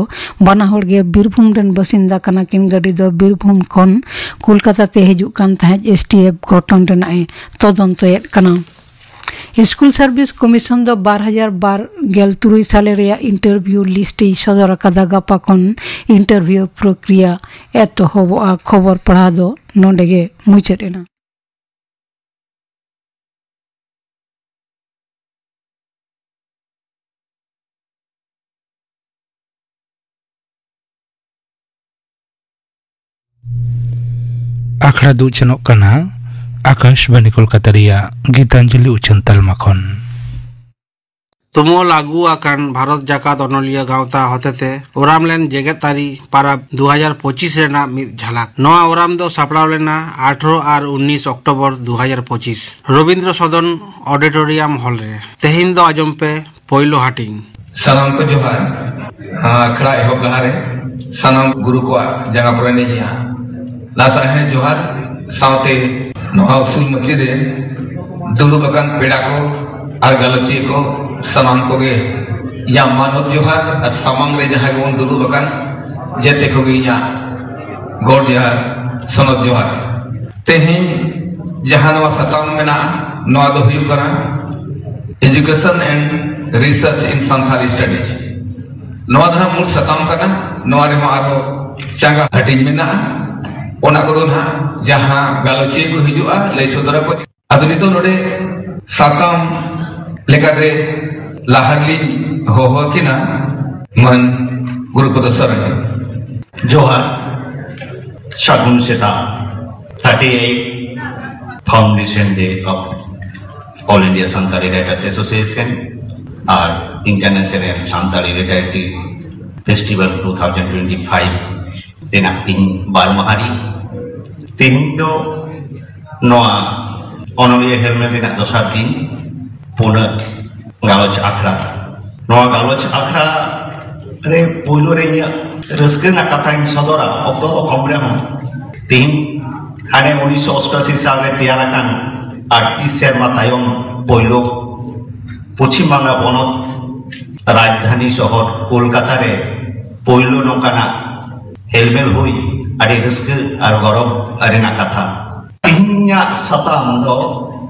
ᱵᱟᱱᱟ ᱦᱚᱲ ᱜᱮ ᱵᱤᱨᱵᱷᱩᱢ ᱨᱮᱱ ᱵᱟᱥᱤᱱᱫᱟ ᱠᱟᱱᱟ ᱠᱤᱱ᱾ ᱜᱟᱹᱰᱤ ᱫᱚ ᱵᱤᱨᱵᱷᱩᱢ ᱠᱷᱚᱱ ᱠᱳᱞᱠᱟᱛᱟ ᱛᱮ ᱦᱤᱡᱩᱜ ᱠᱟᱱ ᱛᱟᱦᱮᱸᱫ᱾ ᱮᱥ ᱴᱤ ᱮᱯᱷ ᱜᱷᱚᱴᱚᱱ ᱨᱮᱱᱟᱜ ᱮ ᱛᱚᱫᱚᱱᱛᱚᱭᱮᱫ ᱠᱟᱱᱟ᱾ ᱥᱠᱩᱞ ᱥᱟᱨᱵᱷᱤᱥ ᱠᱚᱢᱤᱥᱚᱱ ᱫᱚ ᱵᱟᱨ ᱦᱟᱡᱟᱨ ᱵᱟᱨ ᱜᱮᱞ ᱛᱩᱨᱩᱭ ᱥᱟᱞᱮ ᱨᱮᱭᱟᱜ ᱤᱱᱴᱟᱨᱵᱷᱤᱭᱩ ᱞᱤᱥᱴ ᱮ ᱥᱚᱫᱚᱨ ᱟᱠᱟᱫᱟ᱾ ᱜᱟᱯᱟ ᱠᱷᱚᱱ ᱤᱱᱴᱟᱨᱵᱷᱤᱭᱩ ᱯᱨᱚᱠᱨᱤᱭᱟ ᱮᱛᱚᱦᱚᱵᱚᱜᱼᱟ᱾ ᱠᱷᱚᱵᱚᱨ ᱯᱟᱲᱦᱟᱣ ᱫᱚ ᱱᱚᱰᱮ ᱜᱮ ᱢᱩᱪᱟᱹᱫ ᱮᱱᱟ᱾ ᱟᱠᱷᱲᱟ ᱫᱩ ᱩᱪᱷᱟᱹᱱᱚᱜ ᱠᱟᱱᱟ ᱟᱠᱟᱥᱵᱟᱱᱤ ᱠᱳᱞᱠᱟᱛᱟ ᱨᱮᱭᱟᱜ ᱜᱤᱛᱟᱧᱡᱚᱞᱤ ᱩᱪᱷᱟᱹᱱ ᱛᱟᱞᱢᱟ ᱠᱷᱚᱱ᱾ ᱛᱩᱢᱟᱹᱞ ᱟᱹᱜᱩ ᱟᱠᱟᱱ ᱵᱷᱟᱨᱚᱛ ᱡᱟᱠᱟᱛ ᱚᱱᱚᱞᱤᱭᱟᱹ ᱜᱟᱶᱛᱟ ᱦᱚᱛᱮᱛᱮ ᱳᱨᱟᱢ ᱞᱮᱱ ᱡᱮᱜᱮᱛᱟᱹᱨᱤ ᱯᱟᱨᱟᱵᱽ ᱫᱩ ᱦᱟᱡᱟᱨ ᱯᱚᱸᱪᱤᱥ ᱨᱮᱱᱟᱜ ᱢᱤᱫ ᱡᱷᱟᱞᱟᱠ᱾ ᱱᱚᱣᱟ ᱳᱨᱟᱢ ᱫᱚ ᱥᱟᱯᱲᱟᱣ ᱞᱮᱱᱟ ᱟᱴᱷᱨᱚ ᱟᱨ ᱩᱱᱤᱥ ᱚᱠᱴᱳᱵᱚᱨ ᱫᱩ ᱦᱟᱡᱟᱨ ᱯᱚᱸᱪᱤᱥ, ᱨᱚᱵᱤᱱᱫᱨᱚ ᱥᱚᱫᱚᱱ ᱚᱰᱤᱴᱳᱨᱤᱭᱟᱢ ᱦᱚᱞ ᱨᱮ᱾ ᱛᱮᱦᱮᱧ ᱫᱚ ᱟᱸᱡᱚᱢ ᱯᱮ ᱯᱳᱭᱞᱳ ᱦᱟᱹᱴᱤᱧ᱾ ᱥᱟᱱᱟᱢ ᱠᱚ ᱡᱚᱦᱟᱨ᱾ ᱟᱠᱷᱲᱟ ᱮᱦᱚᱵ ᱞᱟᱦᱟᱨᱮ ᱥᱟᱱᱟᱢ ᱜᱩᱨᱩ ᱠᱚᱣᱟᱜ ᱡᱟᱸᱜᱟ ᱠᱚᱨᱮ ᱞᱤᱧ ᱞᱟᱥᱟᱲᱦᱮᱸ ᱡᱚᱦᱟᱨ ᱥᱟᱶᱛᱮ ᱱᱚᱣᱟ ᱩᱥᱩᱞ ᱢᱟᱹᱪᱤ ᱨᱮ ᱫᱩᱲᱩᱵ ᱟᱠᱟᱱ ᱯᱮᱲᱟ ᱠᱚ ᱟᱨ ᱜᱟᱞᱚᱪᱤᱭᱟᱹ ᱠᱚ ᱥᱟᱱᱟᱢ ᱠᱚᱜᱮ ᱤᱧᱟᱹᱜ ᱢᱟᱱᱚᱛ ᱡᱚᱦᱟᱨ ᱟᱨ ᱥᱟᱢᱟᱝ ᱨᱮ ᱡᱟᱦᱟᱸᱭ ᱵᱚᱱ ᱫᱩᱲᱩᱵ ᱟᱠᱟᱱ ᱡᱮᱛᱮ ᱠᱚᱜᱮ ᱤᱧᱟᱹᱜ ᱜᱚᱰ ᱡᱚᱦᱟᱨ, ᱥᱚᱱᱚᱛ ᱡᱚᱦᱟᱨ᱾ ᱛᱮᱦᱮᱧ ᱡᱟᱦᱟᱸ ᱱᱚᱣᱟ ᱥᱟᱛᱟᱢ ᱢᱮᱱᱟᱜᱼᱟ, ᱱᱚᱣᱟ ᱫᱚ ᱦᱩᱭᱩᱜ ᱠᱟᱱᱟ Education and Research in Santali Studies᱾ ᱱᱚᱣᱟ ᱫᱚ ᱱᱟᱦᱟᱜ ᱢᱩᱞ ᱥᱟᱛᱟᱢ ᱠᱟᱱᱟ᱾ ᱱᱚᱣᱟ ᱨᱮᱦᱚᱸ ᱟᱨᱦᱚᱸ ᱪᱟᱸᱜᱟ ᱦᱟᱹᱴᱤᱧ ᱢᱮᱱᱟᱜᱼᱟ᱾ ᱚᱱᱟ ᱠᱚᱫᱚ ᱱᱟᱦᱟᱜ ᱡᱟᱦᱟᱸ ᱜᱟᱞᱚᱪᱤᱭᱟᱹ ᱠᱚ ᱦᱤᱡᱩᱜᱼᱟ, ᱞᱟᱹᱭ ᱥᱚᱫᱚᱨᱟᱠᱚ᱾ ᱟᱫᱚ ᱱᱤᱛᱚᱜ ᱱᱚᱰᱮ ᱥᱟᱛᱟᱢ ᱞᱮᱠᱟᱛᱮ ᱞᱟᱦᱟ ᱨᱮᱞᱤᱧ ᱦᱚᱦᱚ ᱟᱹᱠᱤᱱᱟ ᱢᱟᱹᱱ ᱜᱩᱨᱩᱯᱚᱫᱚ ᱥᱚᱨᱮᱱ᱾ ᱡᱚᱦᱟᱨ, ᱥᱟᱹᱜᱩᱱ ᱥᱮᱛᱟᱜ᱾ Thirty eight Foundation Day of All India Santali Writers Association R International Santali Literary Festival two thousand twenty five ᱨᱮᱱᱟᱜ ᱛᱤᱦᱤᱧ ᱵᱟᱨ ᱢᱟᱦᱟ ᱨᱮ᱾ ᱛᱤᱦᱤᱧ ᱫᱚ ᱱᱚᱣᱟ ᱚᱱᱚᱞᱤᱭᱟᱹ ᱦᱮᱞᱢᱮᱴ ᱨᱮᱱᱟᱜ ᱫᱚᱥᱟᱨ ᱫᱤᱱ, ᱯᱩᱱᱟᱹᱜ ᱜᱟᱞᱚᱪ ᱟᱠᱷᱲᱟ᱾ ᱱᱚᱣᱟ ᱜᱟᱞᱚᱪ ᱟᱠᱷᱲᱟ ᱨᱮ ᱯᱳᱭᱞᱳ ᱨᱮ ᱤᱧᱟᱹᱜ ᱨᱟᱹᱥᱠᱟᱹ ᱨᱮᱱᱟᱜ ᱠᱟᱛᱷᱟᱧ ᱥᱚᱫᱚᱨᱟ, ᱚᱠᱛᱚ ᱫᱚ ᱠᱚᱢ ᱨᱮᱦᱚᱸ᱾ ᱛᱤᱦᱤᱧ ᱦᱟᱱᱮ ᱩᱱᱤᱥᱥᱚ ᱚᱥᱴᱟᱥᱤ ᱥᱟᱞ ᱨᱮ ᱛᱮᱭᱟᱨ ᱟᱠᱟᱱ ᱟᱴᱛᱨᱤᱥ ᱥᱮᱨᱢᱟ ᱛᱟᱭᱚᱢ ᱯᱳᱭᱞᱳ ᱯᱚᱪᱷᱤᱢ ᱵᱟᱝᱞᱟ ᱯᱚᱱᱚᱛ ᱨᱟᱡᱽᱫᱷᱟᱱᱤ ᱥᱚᱦᱚᱨ ᱠᱳᱞᱠᱟᱛᱟ ᱨᱮ ᱯᱳᱭᱞᱳ ᱱᱚᱝᱠᱟᱱᱟᱜ ᱦᱮᱞᱢᱮᱞ ᱦᱩᱭ ᱟᱹᱰᱤ ᱨᱟᱹᱥᱠᱟᱹ ᱟᱨ ᱜᱚᱨᱚᱵᱽ ᱨᱮᱱᱟᱜ ᱠᱟᱛᱷᱟ᱾ ᱛᱮᱦᱮᱧᱟᱜ ᱥᱟᱛᱟᱢ ᱫᱚ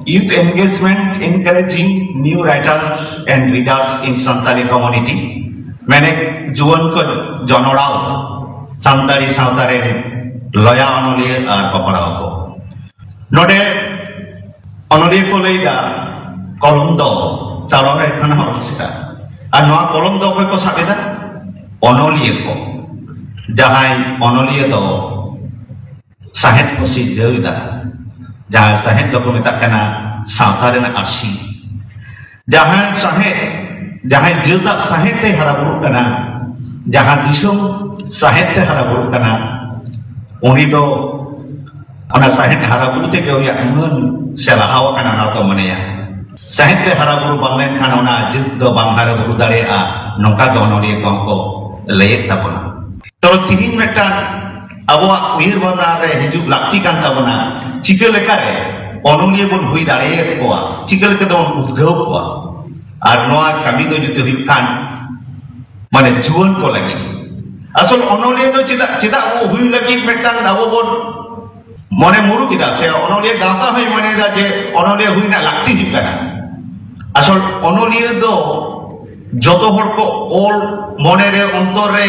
Youth Engagement Encouraging New Writers and Readers in Santali Community, ᱢᱮᱱᱮᱫ ᱡᱩᱣᱟᱹᱱ ᱠᱚ ᱡᱚᱱᱚᱲᱟᱣ ᱥᱟᱱᱛᱟᱲᱤ ᱥᱟᱶᱛᱟ ᱨᱮᱱ ᱞᱚᱭᱟ ᱚᱱᱚᱞᱤᱭᱟᱹ ᱟᱨ ᱯᱟᱯᱲᱟᱣ ᱠᱚ᱾ ᱱᱚᱰᱮ ᱚᱱᱚᱞᱤᱭᱟᱹ ᱠᱚ ᱞᱟᱹᱭᱫᱟ, ᱠᱚᱞᱚᱢ ᱫᱚ ᱛᱟᱲᱚᱢ ᱨᱮ ᱠᱷᱚᱱ ᱦᱚᱸ ᱚᱞ ᱥᱮᱫᱟ᱾ ᱟᱨ ᱱᱚᱣᱟ ᱠᱚᱞᱚᱢ ᱫᱚ ᱚᱠᱚᱭ ᱠᱚ ᱥᱟᱵ ᱮᱫᱟ? ᱚᱱᱚᱞᱤᱭᱟᱹ ᱠᱚ᱾ ᱡᱟᱦᱟᱸᱭ ᱚᱱᱚᱞᱤᱭᱟᱹ ᱫᱚ ᱥᱟᱶᱦᱮᱫ ᱠᱚ ᱥᱤᱨᱡᱟᱹᱣ ᱮᱫᱟ, ᱡᱟᱦᱟᱸ ᱥᱟᱶᱦᱮᱫ ᱫᱚᱠᱚ ᱢᱮᱛᱟᱜ ᱠᱟᱱᱟ ᱥᱟᱶᱛᱟ ᱨᱮᱱᱟᱜ ᱟᱹᱨᱥᱤ᱾ ᱡᱟᱦᱟᱸᱭ ᱥᱟᱶᱦᱮᱫ, ᱡᱟᱦᱟᱸᱭ ᱡᱟᱹᱛᱟᱜ ᱥᱟᱶᱦᱮᱫ ᱛᱮ ᱦᱟᱨᱟ ᱵᱩᱨᱩᱜ ᱠᱟᱱᱟ, ᱡᱟᱦᱟᱸ ᱫᱤᱥᱚᱢ ᱥᱟᱶᱦᱮᱫ ᱛᱮ ᱦᱟᱨᱟ ᱵᱩᱨᱩᱜ ᱠᱟᱱᱟ, ᱩᱱᱤ ᱫᱚ ᱚᱱᱟ ᱥᱟᱶᱦᱮᱫ ᱦᱟᱨᱟ ᱵᱩᱨᱩ ᱛᱮᱜᱮ ᱩᱱᱤᱭᱟᱜ ᱢᱟᱹᱱ ᱥᱮ ᱞᱟᱦᱟᱣ ᱟᱠᱟᱱᱟ, ᱚᱱᱟ ᱠᱚ ᱢᱚᱱᱮᱭᱟ᱾ ᱥᱟᱶᱦᱮᱫ ᱛᱮ ᱦᱟᱨᱟ ᱵᱩᱨᱩ ᱵᱟᱝ ᱞᱮᱱᱠᱷᱟᱱ ᱚᱱᱟ ᱡᱟᱹᱛ ᱫᱚ ᱵᱟᱝ ᱦᱟᱨᱟ ᱵᱩᱨᱩ ᱫᱟᱲᱮᱭᱟᱜᱼᱟ, ᱱᱚᱝᱠᱟ ᱜᱮ ᱚᱱᱚᱞᱤᱭᱟᱹ ᱠᱚᱦᱚᱸ ᱠᱚ ᱞᱟᱹᱭᱮᱫ ᱛᱟᱵᱚᱱᱟ᱾ ᱛᱚ ᱛᱤᱦᱤᱧ ᱢᱤᱫᱴᱟᱝ ᱟᱵᱚᱣᱟᱜ ᱩᱭᱦᱟᱹᱨ ᱵᱷᱟᱵᱽᱱᱟ ᱨᱮ ᱦᱤᱡᱩᱜ ᱞᱟᱹᱠᱛᱤ ᱠᱟᱱ ᱛᱟᱵᱚᱱᱟ, ᱪᱤᱠᱟᱹ ᱞᱮᱠᱟᱨᱮ ᱚᱱᱚᱞᱤᱭᱟᱹ ᱵᱚᱱ ᱦᱩᱭ ᱫᱟᱲᱮᱭᱟᱠᱚᱣᱟ, ᱪᱤᱠᱟᱹ ᱞᱮᱠᱟ ᱛᱮᱵᱚᱱ ᱩᱫᱽᱜᱟᱹᱣ ᱠᱚᱣᱟ᱾ ᱟᱨ ᱱᱚᱣᱟ ᱠᱟᱹᱢᱤ ᱫᱚ ᱡᱩᱫᱤ ᱦᱩᱭᱩᱜ ᱠᱷᱟᱱ, ᱢᱟᱱᱮ ᱡᱩᱣᱟᱹᱱ ᱠᱚ ᱞᱟᱹᱜᱤᱫ᱾ ᱟᱥᱚᱞ ᱚᱱᱚᱞᱤᱭᱟᱹ ᱫᱚ ᱪᱮᱫᱟᱜ, ᱪᱮᱫᱟᱜ ᱦᱩᱭ ᱞᱟᱹᱜᱤᱫ ᱢᱤᱫᱴᱟᱝ ᱟᱵᱚ ᱵᱚᱱ ᱢᱚᱱᱮ ᱢᱩᱨᱩ ᱠᱮᱫᱟ, ᱥᱮ ᱚᱱᱚᱞᱤᱭᱟᱹ ᱜᱟᱶᱛᱟ ᱦᱚᱸᱭ ᱢᱚᱱᱮᱭᱮᱫᱟ ᱡᱮ ᱚᱱᱚᱞᱤᱭᱟᱹ ᱦᱩᱭ ᱨᱮᱱᱟᱜ ᱞᱟᱹᱠᱛᱤ ᱦᱩᱭᱩᱜ ᱠᱟᱱᱟ᱾ ᱟᱥᱚᱞ ᱚᱱᱚᱞᱤᱭᱟᱹ ᱫᱚ ᱡᱚᱛᱚ ᱦᱚᱲ ᱠᱚ ᱚᱞ ᱢᱚᱱᱮ ᱨᱮ, ᱚᱱᱛᱚᱨ ᱨᱮ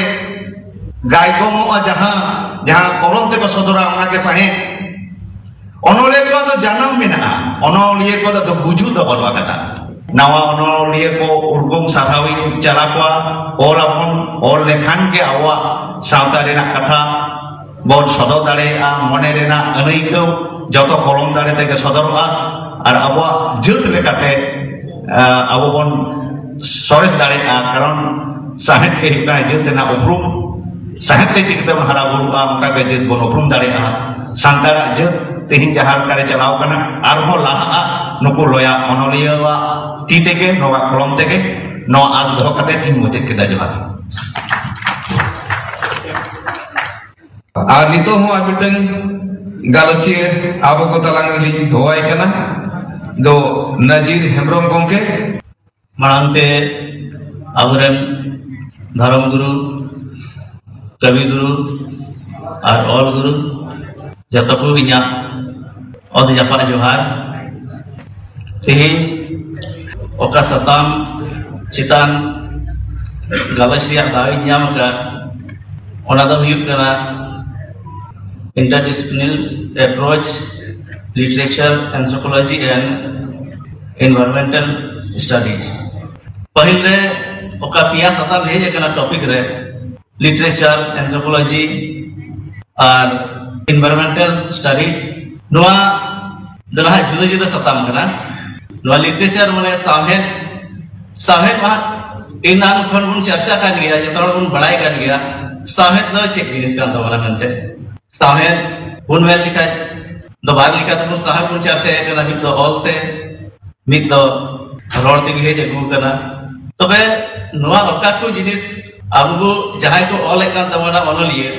ᱜᱟᱭᱜᱚᱢᱚᱜᱼᱟ, ᱡᱟᱦᱟᱸ, ᱡᱟᱦᱟᱸ ᱠᱚᱞᱚᱢ ᱛᱮᱠᱚ ᱥᱚᱫᱚᱨᱟ, ᱚᱱᱟᱜᱮ ᱥᱟᱶᱦᱮᱫ᱾ ᱚᱱᱚᱞᱤᱭᱟᱹ ᱠᱚᱣᱟᱜ ᱫᱚ ᱡᱟᱱᱟᱢ ᱢᱮᱱᱟᱜᱼᱟ, ᱚᱱᱚᱞᱤᱭᱟᱹ ᱠᱚᱣᱟᱜ ᱫᱚ ᱜᱩᱡᱩᱜ ᱫᱚ ᱵᱟᱹᱱᱩᱜ ᱟᱠᱟᱫᱟ᱾ ᱱᱟᱣᱟ ᱚᱱᱚᱞᱤᱭᱟᱹ ᱠᱚ ᱩᱨᱜᱩᱢ ᱥᱟᱨᱦᱟᱣᱤᱧ ᱪᱟᱞᱟ ᱠᱚᱣᱟ᱾ ᱚᱞ ᱟᱵᱚᱱ, ᱚᱞ ᱞᱮᱠᱷᱟᱱ ᱜᱮ ᱟᱵᱚᱣᱟᱜ ᱥᱟᱶᱛᱟ ᱨᱮᱱᱟᱜ ᱠᱟᱛᱷᱟ ᱵᱚᱱ ᱥᱚᱫᱚᱨ ᱫᱟᱲᱮᱭᱟᱜᱼᱟ, ᱢᱚᱱᱮ ᱨᱮᱱᱟᱜ ᱟᱹᱱᱟᱹᱭᱠᱟᱹᱣ ᱡᱚᱛᱚ ᱠᱚᱞᱚᱢ ᱫᱟᱲᱮ ᱛᱮᱜᱮ ᱥᱚᱫᱚᱨᱚᱜᱼᱟ᱾ ᱟᱨ ᱟᱵᱚᱣᱟᱜ ᱡᱟᱹᱛ ᱞᱮᱠᱟᱛᱮ, ᱟᱸ, ᱟᱵᱚ ᱵᱚᱱ ᱥᱚᱨᱮᱥ ᱫᱟᱲᱮᱭᱟᱜᱼᱟ, ᱠᱟᱨᱚᱱ ᱥᱟᱶᱦᱮᱫ ᱜᱮ ᱦᱩᱭᱩᱜ ᱠᱟᱱᱟ ᱡᱟᱹᱛ ᱨᱮᱱᱟᱜ ᱩᱯᱨᱩᱢ᱾ ᱥᱟᱶᱦᱮᱫ ᱛᱮ ᱪᱤᱠᱟᱹ ᱛᱮᱵᱚᱱ ᱦᱟᱨᱟ ᱵᱩᱨᱩᱜᱼᱟ, ᱚᱱᱠᱟ ᱜᱮ ᱡᱟᱹᱛ ᱵᱚᱱ ᱩᱯᱨᱩᱢ ᱫᱟᱲᱮᱭᱟᱜᱼᱟ᱾ ᱥᱟᱱᱛᱟᱲᱟᱜ ᱡᱟᱹᱛ ᱛᱮᱦᱮᱧ ᱡᱟᱦᱟᱸ ᱞᱮᱠᱟᱨᱮ ᱪᱟᱞᱟᱣ ᱠᱟᱱᱟ, ᱟᱨᱦᱚᱸ ᱞᱟᱦᱟᱜᱼᱟ ᱱᱩᱠᱩ ᱞᱚᱭᱟ ᱚᱱᱚᱞᱤᱭᱟᱹᱣᱟᱜ ᱛᱤ ᱛᱮᱜᱮ, ᱱᱚᱣᱟ ᱠᱚᱞᱚᱢ ᱛᱮᱜᱮ᱾ ᱱᱚᱣᱟ ᱟᱥ ᱫᱚᱦᱚ ᱠᱟᱛᱮ ᱤᱧ ᱢᱩᱪᱟᱹᱫ ᱠᱮᱫᱟ᱾ ᱡᱚᱦᱟᱨ᱾ ᱟᱨ ᱱᱤᱛᱚᱜ ᱦᱚᱸ ᱟᱨ ᱢᱤᱫᱴᱟᱝ ᱜᱟᱞᱚᱪᱤᱭᱟᱹ ᱟᱵᱚ ᱠᱚ ᱛᱟᱞᱟᱝ ᱨᱮᱞᱤᱧ ᱦᱚᱦᱚᱣᱟᱭ ᱠᱟᱱᱟ ᱫᱚ ᱱᱟᱡᱤᱨ ᱦᱮᱢᱵᱨᱚᱢ ᱜᱚᱢᱠᱮ᱾ ᱢᱟᱲᱟᱝ ᱛᱮ ᱟᱵᱚᱨᱮᱱ ᱫᱷᱚᱨᱚᱢ ᱜᱩᱨᱩ, ᱠᱟᱹᱢᱤ ᱜᱩᱨᱩ ᱟᱨ ᱚᱞ ᱜᱩᱨᱩ ᱡᱚᱛᱚ ᱠᱚ ᱤᱧᱟᱹᱜ ᱚᱛ ᱡᱟᱯᱟᱜ ᱡᱚᱦᱟᱨ᱾ ᱛᱮᱦᱮᱧ ᱚᱠᱟ ᱥᱟᱛᱟᱢ ᱪᱮᱛᱟᱱ ᱜᱟᱞᱚᱪ ᱨᱮᱭᱟᱜ ᱫᱟᱣ ᱤᱧ ᱧᱟᱢ ᱟᱠᱟᱫ, ᱚᱱᱟ ᱫᱚ ᱦᱩᱭᱩᱜ ᱠᱟᱱᱟ Interdisciplinary Approach, Literature, Anthropology and Environmental Studies᱾ ᱯᱟᱹᱦᱤᱞ ᱨᱮ ᱚᱠᱟ ᱯᱮᱭᱟ ᱥᱟᱛᱟᱢ ᱦᱮᱡ ᱟᱠᱟᱱᱟ ᱴᱚᱯᱤᱠ ᱨᱮ, Literature, Anthropology ᱟᱨ Environmental Studies, ᱱᱚᱣᱟ ᱫᱚ ᱱᱟᱦᱟᱜ ᱡᱩᱫᱟᱹ ᱡᱩᱫᱟᱹ ᱥᱟᱛᱟᱢ ᱠᱟᱱᱟ᱾ ᱱᱚᱣᱟ literature ᱢᱟᱱᱮ ᱥᱟᱶᱦᱮᱫ, ᱥᱟᱶᱦᱮᱫ ᱢᱟ ᱮᱱᱟᱝ ᱠᱷᱚᱱ ᱵᱚᱱ ᱪᱟᱨᱪᱟ ᱠᱟᱱ ᱜᱮᱭᱟ, ᱡᱚᱛᱚ ᱦᱚᱲ ᱵᱚᱱ ᱵᱟᱲᱟᱭ ᱠᱟᱱ ᱜᱮᱭᱟ ᱥᱟᱶᱦᱮᱫ ᱫᱚ ᱪᱮᱫ ᱡᱤᱱᱤᱥ ᱠᱟᱱ ᱛᱟᱵᱚᱱᱟ ᱢᱮᱱᱛᱮ᱾ ᱥᱟᱶᱦᱮᱫ ᱵᱚᱱ ᱢᱮᱱ ᱞᱮᱠᱷᱟᱡ ᱫᱚ ᱵᱟᱨ ᱞᱮᱠᱟ ᱛᱮᱵᱚᱱ ᱥᱟᱶᱦᱮᱫ ᱵᱚᱱ ᱪᱟᱨᱪᱟᱭᱮᱫ ᱠᱟᱱᱟ, ᱢᱤᱫ ᱫᱚ ᱚᱞ ᱛᱮ, ᱢᱤᱫ ᱫᱚ ᱨᱚᱲ ᱛᱮᱜᱮ ᱦᱮᱡ ᱟᱹᱜᱩ ᱟᱠᱟᱱᱟ᱾ ᱛᱚᱵᱮ ᱱᱚᱣᱟ ᱚᱠᱟ ᱠᱚ ᱡᱤᱱᱤᱥ ᱟᱵᱚ ᱡᱟᱦᱟᱸᱭ ᱠᱚ ᱚᱞᱮᱫ ᱠᱟᱱ ᱛᱟᱵᱚᱱᱟ ᱚᱱᱚᱞᱤᱭᱟᱹ,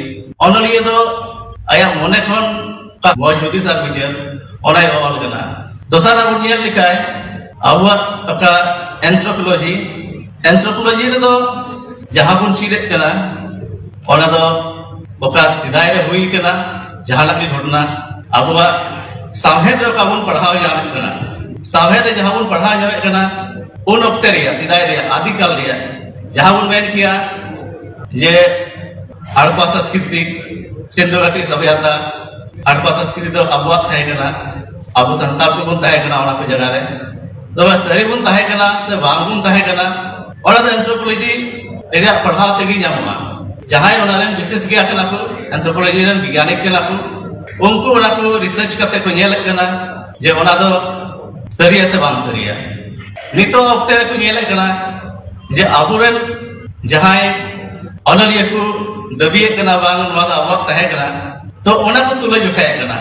ᱚᱱᱚᱞᱤᱭᱟᱹ ᱫᱚ ᱟᱭᱟᱜ ᱢᱚᱱᱮ ᱠᱷᱚᱱ ᱚᱠᱟ ᱢᱚᱡᱽ ᱦᱩᱫᱤᱥ ᱟᱨ ᱵᱤᱪᱟᱹᱨ ᱚᱱᱟᱭ ᱚᱞ ᱠᱟᱱᱟ᱾ ᱫᱚᱥᱟᱨ ᱟᱵᱚ ᱧᱮᱞ ᱞᱮᱠᱷᱟᱡ ᱟᱵᱚᱣᱟᱜ ᱚᱠᱟ anthropology, anthropology ᱨᱮᱫᱚ ᱡᱟᱦᱟᱸ ᱵᱚᱱ ᱪᱮᱫ ᱮᱫ ᱠᱟᱱᱟ ᱚᱱᱟ ᱫᱚ ᱚᱠᱟ ᱥᱮᱫᱟᱭ ᱨᱮ ᱦᱩᱭ ᱠᱟᱱᱟ ᱡᱟᱦᱟᱱᱟᱜ ᱜᱮ ᱜᱷᱚᱴᱚᱱᱟ ᱟᱵᱚᱣᱟᱜ ᱥᱟᱶᱦᱮᱫ ᱨᱮ ᱚᱠᱟ ᱵᱚᱱ ᱯᱟᱲᱦᱟᱣ ᱧᱟᱢᱮᱫ ᱠᱟᱱᱟ, ᱥᱟᱶᱦᱮᱫ ᱨᱮ ᱡᱟᱦᱟᱸ ᱵᱚᱱ ᱯᱟᱲᱦᱟᱣ ᱧᱟᱢᱮᱫ ᱠᱟᱱᱟ ᱩᱱ ᱚᱠᱛᱮ ᱨᱮᱭᱟᱜ, ᱥᱮᱫᱟᱭ ᱨᱮᱭᱟᱜ, ᱟᱹᱫᱤᱠᱟᱞ ᱨᱮᱭᱟᱜ ᱡᱟᱦᱟᱸ ᱵᱚᱱ ᱢᱮᱱ ᱠᱮᱭᱟ ᱡᱮ ᱦᱟᱲᱯᱟ ᱥᱚᱸᱥᱠᱨᱤᱛᱤ, ᱥᱤᱱᱫᱷᱩ ᱜᱷᱟᱴᱤ ᱥᱚᱵᱷᱭᱟᱛᱟ, ᱦᱟᱲᱯᱟ ᱥᱚᱸᱥᱠᱨᱤᱛᱤ ᱫᱚ ᱟᱵᱚᱣᱟᱜ ᱛᱟᱦᱮᱸ ᱠᱟᱱᱟ, ᱟᱵᱚ ᱥᱟᱱᱛᱟᱲ ᱠᱚᱵᱚᱱ ᱛᱟᱦᱮᱸ ᱠᱟᱱᱟ ᱚᱱᱟ ᱠᱚ ᱡᱟᱭᱜᱟ ᱨᱮ᱾ ᱛᱚᱵᱮ ᱥᱟᱹᱨᱤ ᱵᱚᱱ ᱛᱟᱦᱮᱸ ᱠᱟᱱᱟ ᱥᱮ ᱵᱟᱝ ᱵᱚᱱ ᱛᱟᱦᱮᱸ ᱠᱟᱱᱟ, ᱚᱱᱟ ᱫᱚ anthropology ᱨᱮᱭᱟᱜ ᱯᱟᱲᱦᱟᱣ ᱛᱮᱜᱮ ᱧᱟᱢᱚᱜᱼᱟ᱾ ᱡᱟᱦᱟᱸᱭ ᱚᱱᱟ ᱨᱮᱱ ᱵᱤᱥᱮᱥᱡᱽ ᱜᱮᱭᱟ ᱠᱟᱱᱟ ᱠᱚ, anthropology ᱨᱮᱱ ᱵᱤᱜᱽᱜᱟᱱᱤᱠ ᱠᱟᱱᱟ ᱠᱚ, ᱩᱱᱠᱩ ᱚᱱᱟ ᱠᱚ research ᱠᱟᱛᱮ ᱠᱚ ᱧᱮᱞᱮᱫ ᱠᱟᱱᱟ ᱡᱮ ᱚᱱᱟ ᱫᱚ ᱥᱟᱹᱨᱤᱭᱟ ᱥᱮ ᱵᱟᱝ ᱥᱟᱹᱨᱤᱭᱟ᱾ ᱱᱤᱛᱚᱜ ᱚᱠᱛᱮ ᱨᱮᱠᱚ ᱧᱮᱞᱮᱫ ᱠᱟᱱᱟ ᱡᱮ ᱟᱵᱚᱨᱮᱱ ᱡᱟᱦᱟᱸᱭ ᱚᱱᱚᱞᱤᱭᱟᱹ ᱠᱚ ᱫᱟᱹᱵᱤᱭᱮᱫ ᱠᱟᱱᱟ ᱵᱟᱝ ᱱᱚᱣᱟ ᱫᱚ ᱟᱵᱚᱣᱟᱜ ᱛᱟᱦᱮᱸ ᱠᱟᱱᱟ, ᱛᱚ ᱚᱱᱟ ᱠᱚ ᱛᱩᱞᱟᱹ ᱡᱚᱠᱷᱟᱭᱮᱫ ᱠᱟᱱᱟ᱾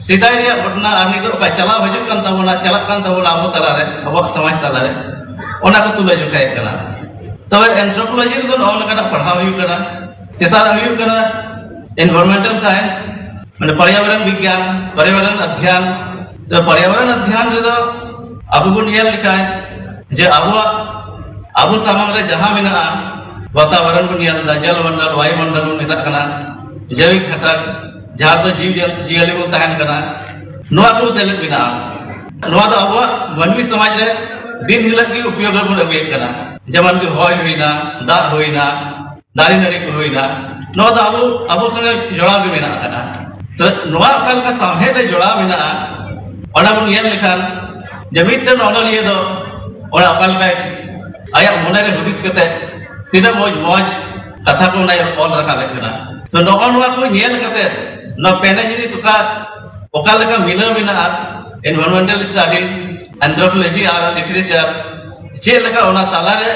ᱥᱮᱫᱟᱭ ᱨᱮᱭᱟᱜ ᱜᱷᱚᱴᱚᱱᱟ ᱟᱨ ᱱᱤᱛᱚᱜ ᱚᱠᱟ ᱪᱟᱞᱟᱣ ᱦᱤᱡᱩᱜ ᱠᱟᱱ ᱛᱟᱵᱚᱱᱟ, ᱪᱟᱞᱟᱜ ᱠᱟᱱ ᱛᱟᱵᱚᱱᱟ ᱟᱵᱚ ᱛᱟᱞᱟᱨᱮ, ᱟᱵᱚᱣᱟᱜ ᱥᱚᱢᱟᱡᱽ ᱛᱟᱞᱟᱨᱮ, ᱚᱱᱟ ᱠᱚ ᱛᱩᱞᱟᱹ ᱡᱚᱠᱷᱟᱭᱮᱫ ᱠᱟᱱᱟ᱾ ᱛᱚᱵᱮ anthropology ᱨᱮᱫᱚ ᱱᱚᱜᱼᱚ ᱱᱚᱝᱠᱟᱱᱟᱜ ᱯᱟᱲᱦᱟᱣ ᱦᱩᱭᱩᱜ ᱠᱟᱱᱟ᱾ ᱛᱮᱥᱟᱨᱟᱜ ᱦᱩᱭᱩᱜ ᱠᱟᱱᱟ environmental science᱾ ᱢᱟᱱᱮ ᱯᱚᱨᱭᱟᱵᱚᱨᱚᱱ ᱵᱤᱜᱽᱜᱟᱱ, ᱯᱚᱨᱭᱟᱵᱚᱨᱚᱱ ᱚᱫᱷᱭᱟᱱ᱾ ᱛᱚ ᱯᱚᱨᱭᱟᱵᱚᱨᱚᱱ ᱚᱫᱷᱭᱟᱱ ᱨᱮᱫᱚ ᱟᱵᱚ ᱵᱚᱱ ᱧᱮᱞ ᱞᱮᱠᱷᱟᱱ ᱡᱮ ᱟᱵᱚᱣᱟᱜ, ᱟᱵᱚ ᱥᱟᱢᱟᱝ ᱨᱮ ᱡᱟᱦᱟᱸ ᱢᱮᱱᱟᱜᱼᱟ, ᱵᱟᱛᱟᱵᱚᱨᱚᱱ ᱵᱚᱱ ᱧᱮᱞ ᱮᱫᱟ, ᱡᱚᱞ ᱢᱚᱱᱰᱚᱞ, ᱵᱟᱭᱩ ᱢᱚᱱᱰᱚᱞ ᱵᱚᱱ ᱢᱮᱛᱟᱜ ᱠᱟᱱᱟ, ᱡᱳᱭᱵᱤᱠ ᱜᱷᱟᱴᱚᱠ, ᱡᱟᱦᱟᱸ ᱫᱚ ᱡᱤᱣᱤ ᱡᱤᱭᱟᱹᱞᱤ ᱵᱚᱱ ᱛᱟᱦᱮᱱ ᱠᱟᱱᱟ, ᱱᱚᱣᱟ ᱠᱚ ᱥᱮᱞᱮᱫ ᱢᱮᱱᱟᱜᱼᱟ᱾ ᱱᱚᱣᱟ ᱫᱚ ᱟᱵᱚᱣᱟᱜ ᱢᱟᱹᱱᱢᱤ ᱥᱚᱢᱟᱡᱽ ᱨᱮ ᱫᱤᱱ ᱦᱤᱞᱳᱜ ᱜᱮ ᱩᱯᱭᱳᱜ ᱨᱮᱵᱚᱱ ᱟᱹᱜᱩᱭᱮᱫ ᱠᱟᱱᱟ, ᱡᱮᱢᱚᱱ ᱠᱤ ᱦᱚᱭ ᱦᱩᱭᱱᱟ, ᱫᱟᱜ ᱦᱩᱭᱱᱟ, ᱫᱟᱨᱮ ᱱᱟᱹᱲᱤ ᱠᱚ ᱦᱩᱭᱱᱟ, ᱱᱚᱣᱟ ᱫᱚ ᱟᱵᱚ, ᱟᱵᱚ ᱥᱚᱸᱜᱮ ᱡᱚᱲᱟᱣ ᱜᱮ ᱢᱮᱱᱟᱜ ᱟᱠᱟᱫᱟ᱾ ᱛᱚ ᱱᱚᱣᱟ ᱚᱠᱟ ᱞᱮᱠᱟ ᱥᱟᱶᱦᱮᱫ ᱨᱮ ᱡᱚᱲᱟᱣ ᱢᱮᱱᱟᱜᱼᱟ, ᱚᱱᱟ ᱵᱚᱱ ᱧᱮᱞ ᱞᱮᱠᱷᱟᱱ ᱡᱮ ᱢᱤᱫᱴᱮᱱ ᱚᱱᱚᱞᱤᱭᱟᱹ ᱫᱚ ᱚᱱᱟ ᱚᱠᱟ ᱞᱮᱠᱟᱭ, ᱟᱭᱟᱜ ᱢᱚᱱᱮ ᱨᱮ ᱦᱩᱫᱤᱥ ᱠᱟᱛᱮ ᱛᱤᱱᱟᱹᱜ ᱢᱚᱡᱽ ᱢᱚᱡᱽ ᱠᱟᱛᱷᱟ ᱠᱚ ᱚᱱᱟᱭ ᱚᱞ ᱨᱟᱠᱟᱵᱮᱫ ᱠᱟᱱᱟ᱾ ᱛᱚ ᱱᱚᱜᱼᱚ ᱱᱚᱣᱟ ᱠᱚ ᱧᱮᱞ ᱠᱟᱛᱮ ᱱᱚᱣᱟ ᱯᱮᱱᱮ ᱡᱤᱱᱤᱥ ᱚᱠᱟ, ᱚᱠᱟ ᱞᱮᱠᱟ ᱢᱤᱞᱟᱹᱣ ᱢᱮᱱᱟᱜᱼᱟ, environmental study, anthropology ᱟᱨ literature, ᱪᱮᱫ ᱞᱮᱠᱟ ᱚᱱᱟ ᱛᱟᱞᱟᱨᱮ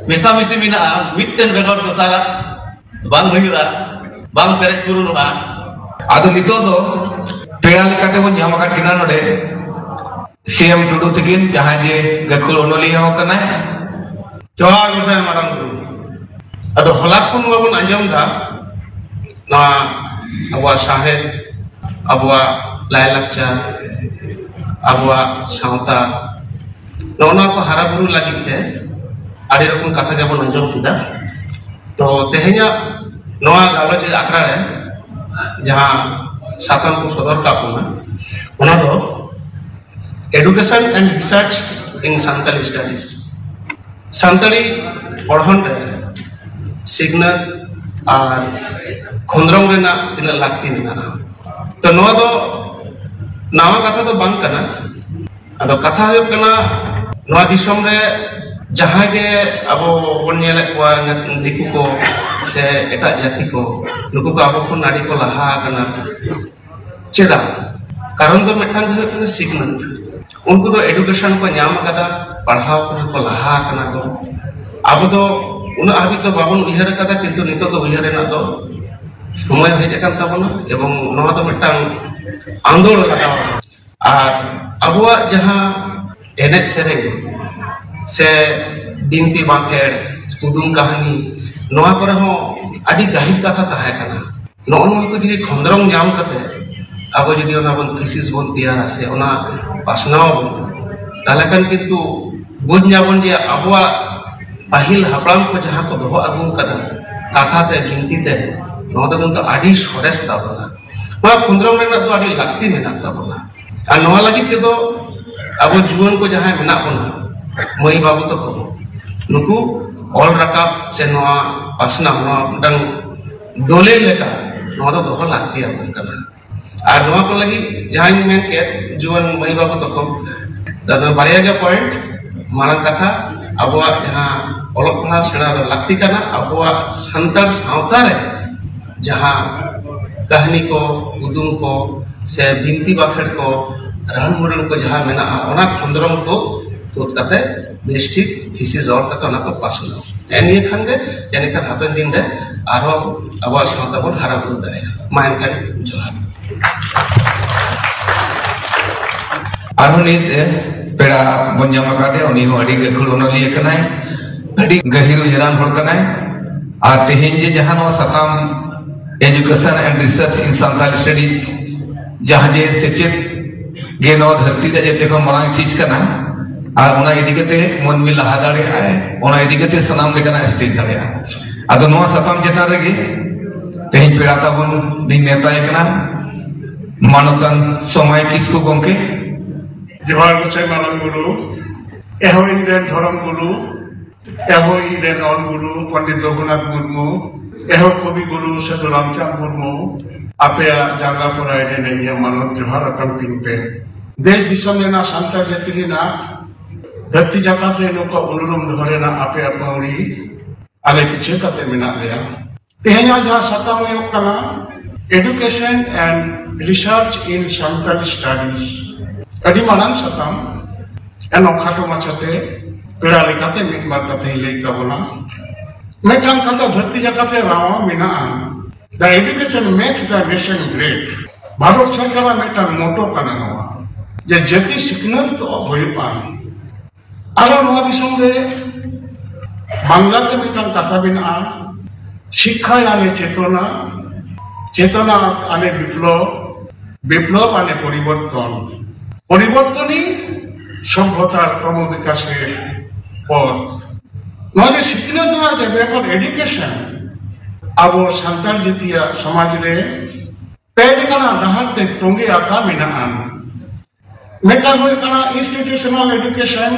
ᱢᱮᱥᱟᱢᱤᱥᱤ ᱢᱮᱱᱟᱜᱼᱟ, ᱢᱤᱫᱴᱮᱱ ᱵᱮᱜᱚᱨ ᱫᱚᱥᱟᱨᱟᱜ ᱵᱟᱝ ᱦᱩᱭᱩᱜᱼᱟ, ᱵᱟᱝ ᱯᱮᱨᱮᱡ ᱯᱩᱨᱩᱱᱚᱜᱼᱟ᱾ ᱟᱫᱚ ᱱᱤᱛᱚᱜ ᱫᱚ ᱯᱮᱲᱟ ᱞᱮᱠᱟᱛᱮ ᱵᱚᱱ ᱧᱟᱢ ᱟᱠᱟᱫ ᱠᱤᱱᱟ ᱱᱚᱰᱮ ᱥᱤ ᱮᱢ ᱴᱩᱰᱩ ᱛᱟᱹᱠᱤᱱ, ᱡᱟᱦᱟᱸᱭ ᱡᱮ ᱜᱟᱹᱠᱷᱩᱲ ᱚᱱᱚᱞᱤᱭᱟᱹ ᱦᱚᱸ ᱠᱟᱱᱟᱭ᱾ ᱡᱚᱦᱟᱨ ᱜᱚᱸᱥᱟᱭ ᱢᱟᱨᱟᱝ ᱵᱩᱨᱩ᱾ ᱟᱫᱚ ᱦᱚᱞᱟ ᱠᱷᱚᱱ ᱢᱟᱵᱚᱱ ᱟᱸᱡᱚᱢ ᱮᱫᱟ, ᱱᱚᱣᱟ ᱟᱵᱚᱣᱟᱜ ᱥᱟᱶᱦᱮᱫ, ᱟᱵᱚᱣᱟᱜ ᱞᱟᱭᱼᱞᱟᱠᱪᱟᱨ, ᱟᱵᱚᱣᱟᱜ ᱥᱟᱶᱛᱟ, ᱱᱚᱜᱼᱚ ᱱᱚᱣᱟ ᱠᱚ ᱦᱟᱨᱟ ᱵᱩᱨᱩ ᱞᱟᱹᱜᱤᱫ ᱛᱮ ᱟᱹᱰᱤ ᱨᱚᱠᱚᱢ ᱠᱟᱛᱷᱟ ᱜᱮᱵᱚᱱ ᱟᱸᱡᱚᱢ ᱠᱮᱫᱟ᱾ ᱛᱚ ᱛᱮᱦᱮᱧᱟᱜ ᱱᱚᱣᱟ ᱜᱟᱞᱚᱪ ᱟᱠᱷᱲᱟ ᱨᱮ ᱡᱟᱦᱟᱸ ᱥᱟᱛᱟᱢ ᱠᱚ ᱥᱚᱫᱚᱨ ᱠᱟᱜ ᱵᱚᱱᱟ, ᱚᱱᱟ ᱫᱚ Education and Research in Santali Studies, Santali ᱯᱚᱲᱦᱚᱱ ᱨᱮ ᱥᱤᱠᱷᱱᱟᱹᱛ ᱟᱨ ᱠᱷᱚᱸᱫᱽᱨᱚᱝ ᱨᱮᱱᱟᱜ ᱛᱤᱱᱟᱹᱜ ᱞᱟᱹᱠᱛᱤ ᱢᱮᱱᱟᱜᱼᱟ᱾ ᱛᱚ ᱱᱚᱣᱟ ᱫᱚ ᱱᱟᱣᱟ ᱠᱟᱛᱷᱟ ᱫᱚ ᱵᱟᱝ ᱠᱟᱱᱟ᱾ ᱟᱫᱚ ᱠᱟᱛᱷᱟ ᱦᱩᱭᱩᱜ ᱠᱟᱱᱟ, ᱱᱚᱣᱟ ᱫᱤᱥᱚᱢ ᱨᱮ ᱡᱟᱦᱟᱸᱭ ᱜᱮ ᱟᱵᱚ ᱵᱚᱱ ᱧᱮᱞᱮᱫ ᱠᱚᱣᱟ, ᱫᱤᱠᱩ ᱠᱚ ᱥᱮ ᱮᱴᱟᱜ ᱡᱟᱹᱛᱤ ᱠᱚ, ᱱᱩᱠᱩ ᱠᱚ ᱟᱵᱚ ᱠᱷᱚᱱ ᱟᱹᱰᱤ ᱠᱚ ᱞᱟᱦᱟ ᱟᱠᱟᱱᱟ᱾ ᱪᱮᱫᱟᱜ? ᱠᱟᱨᱚᱱ ᱫᱚ ᱢᱤᱫᱴᱟᱝ ᱜᱮ ᱦᱩᱭᱩᱜ ᱠᱟᱱᱟ ᱥᱤᱠᱷᱱᱟᱹᱛ᱾ ᱩᱱᱠᱩ ᱫᱚ education ᱠᱚ ᱧᱟᱢ ᱟᱠᱟᱫᱟ, ᱯᱟᱲᱦᱟᱣ ᱠᱚᱨᱮ ᱠᱚ ᱞᱟᱦᱟ ᱟᱠᱟᱱᱟ ᱠᱚ᱾ ᱟᱵᱚ ᱫᱚ ᱩᱱᱟᱹᱜ ᱦᱟᱹᱵᱤᱡ ᱫᱚ ᱵᱟᱵᱚᱱ ᱩᱭᱦᱟᱹᱨ ᱟᱠᱟᱫᱟ, ᱠᱤᱱᱛᱩ ᱱᱤᱛᱚᱜ ᱫᱚ ᱩᱭᱦᱟᱹᱨ ᱨᱮᱱᱟᱜ ᱫᱚ ᱥᱚᱢᱚᱭ ᱦᱮᱡ ᱟᱠᱟᱱ ᱛᱟᱵᱚᱱᱟ ᱮᱵᱚᱝ ᱱᱚᱣᱟ ᱫᱚ ᱢᱤᱫᱴᱟᱝ ᱟᱸᱫᱳᱲ ᱞᱟᱜᱟᱣ ᱟᱠᱟᱱᱟ᱾ ᱟᱨ ᱟᱵᱚᱣᱟᱜ ᱡᱟᱦᱟᱸ ᱮᱱᱮᱡ ᱥᱮᱨᱮᱧ ᱥᱮ ᱵᱤᱱᱛᱤ ᱵᱟᱸᱠᱷᱮᱲ, ᱠᱩᱫᱩᱢ ᱠᱟᱹᱦᱱᱤ, ᱱᱚᱣᱟ ᱠᱚᱨᱮ ᱦᱚᱸ ᱟᱹᱰᱤ ᱜᱟᱹᱦᱤᱨ ᱠᱟᱛᱷᱟ ᱛᱟᱦᱮᱸ ᱠᱟᱱᱟ᱾ ᱱᱚᱜᱼᱚ ᱱᱚᱣᱟ ᱠᱚ ᱡᱩᱫᱤ ᱠᱷᱚᱸᱫᱽᱨᱚᱝ ᱧᱟᱢ ᱠᱟᱛᱮ ᱟᱵᱚ ᱡᱩᱫᱤ ᱚᱱᱟ ᱵᱚᱱ ᱛᱷᱤᱥᱤᱥ ᱵᱚᱱ ᱛᱮᱭᱟᱨᱟ ᱥᱮ ᱚᱱᱟ ᱯᱟᱥᱱᱟᱣ ᱟᱵᱚᱱ, ᱛᱟᱦᱚᱞᱮ ᱠᱷᱟᱱ ᱠᱤᱱᱛᱩ ᱵᱩᱡᱽ ᱧᱟᱢᱟᱵᱚᱱ ᱡᱮ ᱟᱵᱚᱣᱟᱜ ᱯᱟᱹᱦᱤᱞ ᱦᱟᱯᱲᱟᱢ ᱠᱚ ᱡᱟᱦᱟᱸ ᱠᱚ ᱫᱚᱦᱚ ᱟᱹᱜᱩ ᱟᱠᱟᱫᱟ ᱠᱟᱛᱷᱟ ᱛᱮ, ᱵᱤᱱᱛᱤ ᱛᱮ, ᱱᱚᱣᱟ ᱫᱚ ᱠᱤᱱᱛᱩ ᱟᱹᱰᱤ ᱥᱚᱨᱮᱥ ᱛᱟᱵᱚᱱᱟ᱾ ᱱᱚᱣᱟ ᱠᱷᱚᱸᱫᱽᱨᱚᱝ ᱨᱮᱱᱟᱜ ᱫᱚ ᱟᱹᱰᱤ ᱞᱟᱹᱠᱛᱤ ᱢᱮᱱᱟᱜ ᱛᱟᱵᱚᱱᱟ᱾ ᱟᱨ ᱱᱚᱣᱟ ᱞᱟᱹᱜᱤᱫ ᱛᱮᱫᱚ ᱟᱵᱚ ᱡᱩᱣᱟᱹᱱ ᱠᱚ ᱡᱟᱦᱟᱸᱭ ᱢᱮᱱᱟᱜ ᱵᱚᱱᱟ, ᱢᱟᱹᱭ ᱵᱟᱹᱵᱩ ᱛᱟᱠᱚ, ᱱᱩᱠᱩ ᱚᱞ ᱨᱟᱠᱟᱵ ᱥᱮ ᱱᱚᱣᱟ ᱯᱟᱥᱱᱟᱣ, ᱱᱚᱣᱟ ᱢᱤᱫᱴᱟᱝ ᱫᱚᱞᱮ ᱞᱮᱠᱟ ᱱᱚᱣᱟ ᱫᱚ ᱫᱚᱦᱚ ᱞᱟᱹᱠᱛᱤ ᱟᱵᱚᱱ ᱠᱟᱱᱟ᱾ ᱟᱨ ᱱᱚᱣᱟ ᱠᱚ ᱞᱟᱹᱜᱤᱫ ᱡᱟᱦᱟᱸᱧ ᱢᱮᱱ ᱠᱮᱫ, ᱡᱩᱣᱟᱹᱱ ᱢᱟᱹᱭ ᱵᱟᱹᱵᱩ ᱛᱟᱠᱚ, ᱫᱟᱫᱟ, ᱵᱟᱨᱭᱟ ᱜᱮ ᱯᱚᱭᱮᱱᱴ᱾ ᱢᱟᱨᱟᱝ ᱠᱟᱛᱷᱟ, ᱟᱵᱚᱣᱟᱜ ᱡᱟᱦᱟᱸ ᱚᱞᱚᱜ ᱯᱟᱲᱦᱟᱣ ᱥᱮᱬᱟ ᱫᱚ ᱞᱟᱹᱠᱛᱤ ᱠᱟᱱᱟ, ᱟᱵᱚᱣᱟᱜ ᱥᱟᱱᱛᱟᱲ ᱥᱟᱶᱛᱟ ᱨᱮ ᱡᱟᱦᱟᱸ ᱠᱟᱹᱦᱱᱤ ᱠᱚ, ᱠᱩᱫᱩᱢ ᱠᱚ, ᱥᱮ ᱵᱤᱱᱛᱤ ᱵᱟᱠᱷᱮᱲ ᱠᱚ, ᱨᱟᱱ ᱢᱩᱨᱜᱟᱹᱱ ᱠᱚ ᱡᱟᱦᱟᱸ ᱢᱮᱱᱟᱜᱼᱟ, ᱚᱱᱟ ᱠᱷᱚᱸᱫᱽᱨᱚᱝ ᱠᱚ ᱛᱩᱫ ᱠᱟᱛᱮ ᱵᱮᱥ ᱴᱷᱤᱠ ᱛᱷᱤᱥᱤᱥ ᱚᱞ ᱠᱟᱛᱮ ᱚᱱᱟ ᱠᱚ ᱯᱟᱥᱱᱟᱣ᱾ ᱱᱮᱜᱼᱮ ᱱᱤᱭᱟᱹ ᱠᱷᱟᱱ ᱜᱮ ᱡᱟᱹᱱᱤᱡ ᱠᱷᱟᱱ ᱦᱟᱯᱮᱱ ᱫᱤᱱ ᱨᱮ ᱟᱨᱦᱚᱸ ᱟᱵᱚᱣᱟᱜ ᱥᱟᱶᱛᱟ ᱵᱚᱱ ᱦᱟᱨᱟ ᱵᱩᱨᱩ ᱫᱟᱲᱮᱭᱟᱜᱼᱟ᱾ ᱢᱟ ᱮᱱᱠᱷᱟᱱ ᱡᱚᱦᱟᱨ᱾ ᱟᱨᱦᱚᱸ ᱱᱤᱛ ᱯᱮᱲᱟ ᱵᱚᱱ ᱧᱟᱢ ᱟᱠᱟᱫᱮᱭᱟ, ᱩᱱᱤ ᱦᱚᱸ ᱟᱹᱰᱤ ᱜᱟᱹᱠᱷᱩᱲ ᱚᱱᱚᱞᱤᱭᱟᱹ ᱠᱟᱱᱟᱭ, ᱟᱹᱰᱤ ᱜᱟᱹᱦᱤᱨ ᱩᱭᱦᱟᱹᱨᱟᱱ ᱦᱚᱲ ᱠᱟᱱᱟᱭ᱾ ᱟᱨ ᱛᱮᱦᱮᱧ ᱡᱮ ᱡᱟᱦᱟᱸ ᱱᱚᱣᱟ ᱥᱟᱛᱟᱢ Education and Research in Santali Studies, ᱡᱟᱦᱟᱸ ᱡᱮ ᱥᱮᱪᱮᱫ ᱜᱮ ᱱᱚᱣᱟ ᱫᱷᱟᱹᱨᱛᱤ ᱨᱮ ᱡᱚᱛᱚ ᱠᱷᱚᱱ ᱢᱟᱨᱟᱝ ᱪᱤᱡᱽ ᱠᱟᱱᱟ, ᱟᱨ ᱚᱱᱟ ᱤᱫᱤ ᱠᱟᱛᱮ ᱢᱟᱹᱱᱢᱤ ᱞᱟᱦᱟ ᱫᱟᱲᱮᱭᱟᱜᱼᱟᱭ, ᱚᱱᱟ ᱤᱫᱤ ᱠᱟᱛᱮ ᱥᱟᱱᱟᱢ ᱞᱮᱠᱟᱱᱟᱜ ᱥᱮᱪᱮᱫ ᱫᱟᱲᱮᱭᱟᱜᱼᱟ᱾ ᱟᱫᱚ ᱱᱚᱣᱟ ᱥᱟᱛᱟᱢ ᱪᱮᱛᱟᱱ ᱨᱮᱜᱮ ᱛᱮᱦᱮᱧ ᱯᱮᱲᱟ ᱛᱟᱵᱚᱱ ᱞᱤᱧ ᱱᱮᱣᱛᱟᱭ ᱠᱟᱱᱟ ᱢᱟᱱᱚᱛᱟᱱ ᱥᱚᱢᱟᱭ ᱠᱤᱥᱠᱩ ᱜᱚᱢᱠᱮ᱾ ᱡᱚᱦᱟᱨ ᱜᱚᱸᱥᱟᱭ ᱢᱟᱨᱟᱝ ᱵᱩᱨᱩ, ᱮᱦᱚᱵ ᱤᱧ ᱨᱮᱱ ᱫᱷᱚᱨᱚᱢ ᱜᱩᱨᱩ, ᱮᱦᱚᱵ ᱤᱧ ᱨᱮᱱ ᱚᱞ ᱜᱩᱨᱩ ᱯᱚᱱᱰᱤᱛ ᱨᱚᱜᱷᱩᱱᱟᱛᱷ ᱢᱩᱨᱢᱩ, ᱮᱦᱚᱵ ᱠᱚᱵᱤ ᱜᱩᱨᱩ ᱥᱟᱹᱫᱷᱩ ᱨᱟᱢᱪᱟᱸᱫᱽ ᱢᱩᱨᱢᱩ, ᱟᱯᱮᱭᱟᱜ ᱡᱟᱸᱜᱟ ᱯᱚᱨᱟᱭ ᱨᱮ ᱤᱧᱟᱹᱜ ᱢᱟᱱᱚᱛ ᱡᱚᱦᱟᱨ ᱟᱛᱟᱝ ᱛᱤᱧ ᱯᱮ᱾ ᱫᱮᱥ ᱫᱤᱥᱚᱢ ᱨᱮᱱᱟᱜ ᱥᱟᱱᱛᱟᱲ ᱡᱟᱹᱛᱤ ᱨᱮᱱᱟᱜ ᱫᱷᱟᱹᱨᱛᱤ ᱡᱟᱠᱟᱛ ᱨᱮ ᱱᱚᱝᱠᱟ ᱩᱱᱩᱨᱩᱢ ᱫᱚᱦᱚ ᱨᱮᱱᱟᱜ ᱟᱯᱮᱭᱟᱜ ᱯᱟᱹᱣᱲᱤ ᱟᱞᱮ ᱯᱤᱪᱷᱟᱹ ᱠᱟᱛᱮ ᱢᱮᱱᱟᱜ ᱞᱮᱭᱟ᱾ ᱛᱮᱦᱮᱧᱟᱜ ᱡᱟᱦᱟᱸ ᱥᱟᱛᱟᱢ ᱦᱩᱭᱩᱜ ᱠᱟᱱᱟ Education and Research in Santali Studies, ᱟᱹᱰᱤ ᱢᱟᱨᱟᱝ ᱥᱟᱛᱟᱢ᱾ ᱮᱱᱦᱚᱸ ᱠᱷᱟᱴᱚ ᱢᱟᱪᱷᱟᱛᱮ ᱯᱮᱲᱟ ᱞᱮᱠᱟᱛᱮ ᱢᱤᱫ ᱵᱟᱨ ᱠᱟᱛᱷᱟᱧ ᱞᱟᱹᱭ ᱛᱟᱵᱚᱱᱟ᱾ ᱢᱤᱫᱴᱟᱝ ᱠᱟᱛᱷᱟ ᱫᱷᱟᱹᱨᱛᱤ ᱡᱟᱠᱟᱛ ᱨᱮ ᱨᱟᱣᱟ ᱢᱮᱱᱟᱜᱼᱟ, The education makes the nation great. Bharat ᱥᱚᱨᱠᱟᱨᱟᱜ ᱢᱤᱫᱴᱟᱝ ᱢᱚᱴᱚ ᱠᱟᱱᱟ ᱱᱚᱣᱟ, ᱡᱮ ᱡᱟᱹᱛᱤ ᱥᱤᱠᱷᱱᱟᱹᱛ ᱦᱩᱭᱩᱜᱼᱟ᱾ ᱟᱨᱚ ᱱᱚᱣᱟ ᱫᱤᱥᱚᱢ ᱨᱮ ᱵᱟᱝᱞᱟ ᱛᱮ ᱢᱤᱫᱴᱟᱝ ᱠᱟᱛᱷᱟ ᱢᱮᱱᱟᱜᱼᱟ, ᱥᱤᱠᱠᱷᱟ ᱭᱟᱱᱮ ᱪᱮᱛᱚᱱᱟ, ᱪᱮᱛᱚᱱᱟ ᱟᱱᱮ ᱵᱤᱯᱞᱚᱵ, ᱵᱤᱯᱞᱚᱵ ᱟᱱᱮ ᱯᱚᱨᱤᱵᱚᱨᱛᱚᱱ, ᱯᱚᱨᱤᱵᱚᱨᱛᱚᱱ ᱦᱤ ᱥᱚᱵᱷᱭᱚᱛᱟᱨ ᱠᱨᱚᱢ ᱵᱤᱠᱟᱥᱮᱨ ᱯᱚᱛᱷ᱾ ᱱᱚᱣᱟ ᱡᱮ ᱥᱤᱠᱷᱱᱟᱹᱛ ᱨᱮᱱᱟᱜ ᱡᱮ ᱵᱮᱯᱟᱨ, ᱮᱰᱩᱠᱮᱥᱚᱱ, ᱟᱵᱚ ᱥᱟᱱᱛᱟᱲ ᱡᱟᱹᱛᱤᱭᱟᱜ ᱥᱚᱢᱟᱡᱽ ᱨᱮ ᱯᱮ ᱞᱮᱠᱟᱱᱟᱜ ᱰᱟᱦᱟᱨ ᱛᱮ ᱛᱚᱸᱜᱮ ᱟᱠᱟ ᱢᱮᱱᱟᱜᱼᱟ᱾ ᱢᱤᱫᱴᱟᱝ ᱦᱩᱭᱩᱜ ᱠᱟᱱᱟ ᱤᱱᱥᱴᱤᱴᱤᱭᱩᱥᱚᱱᱟᱞ ᱮᱰᱩᱠᱮᱥᱚᱱ,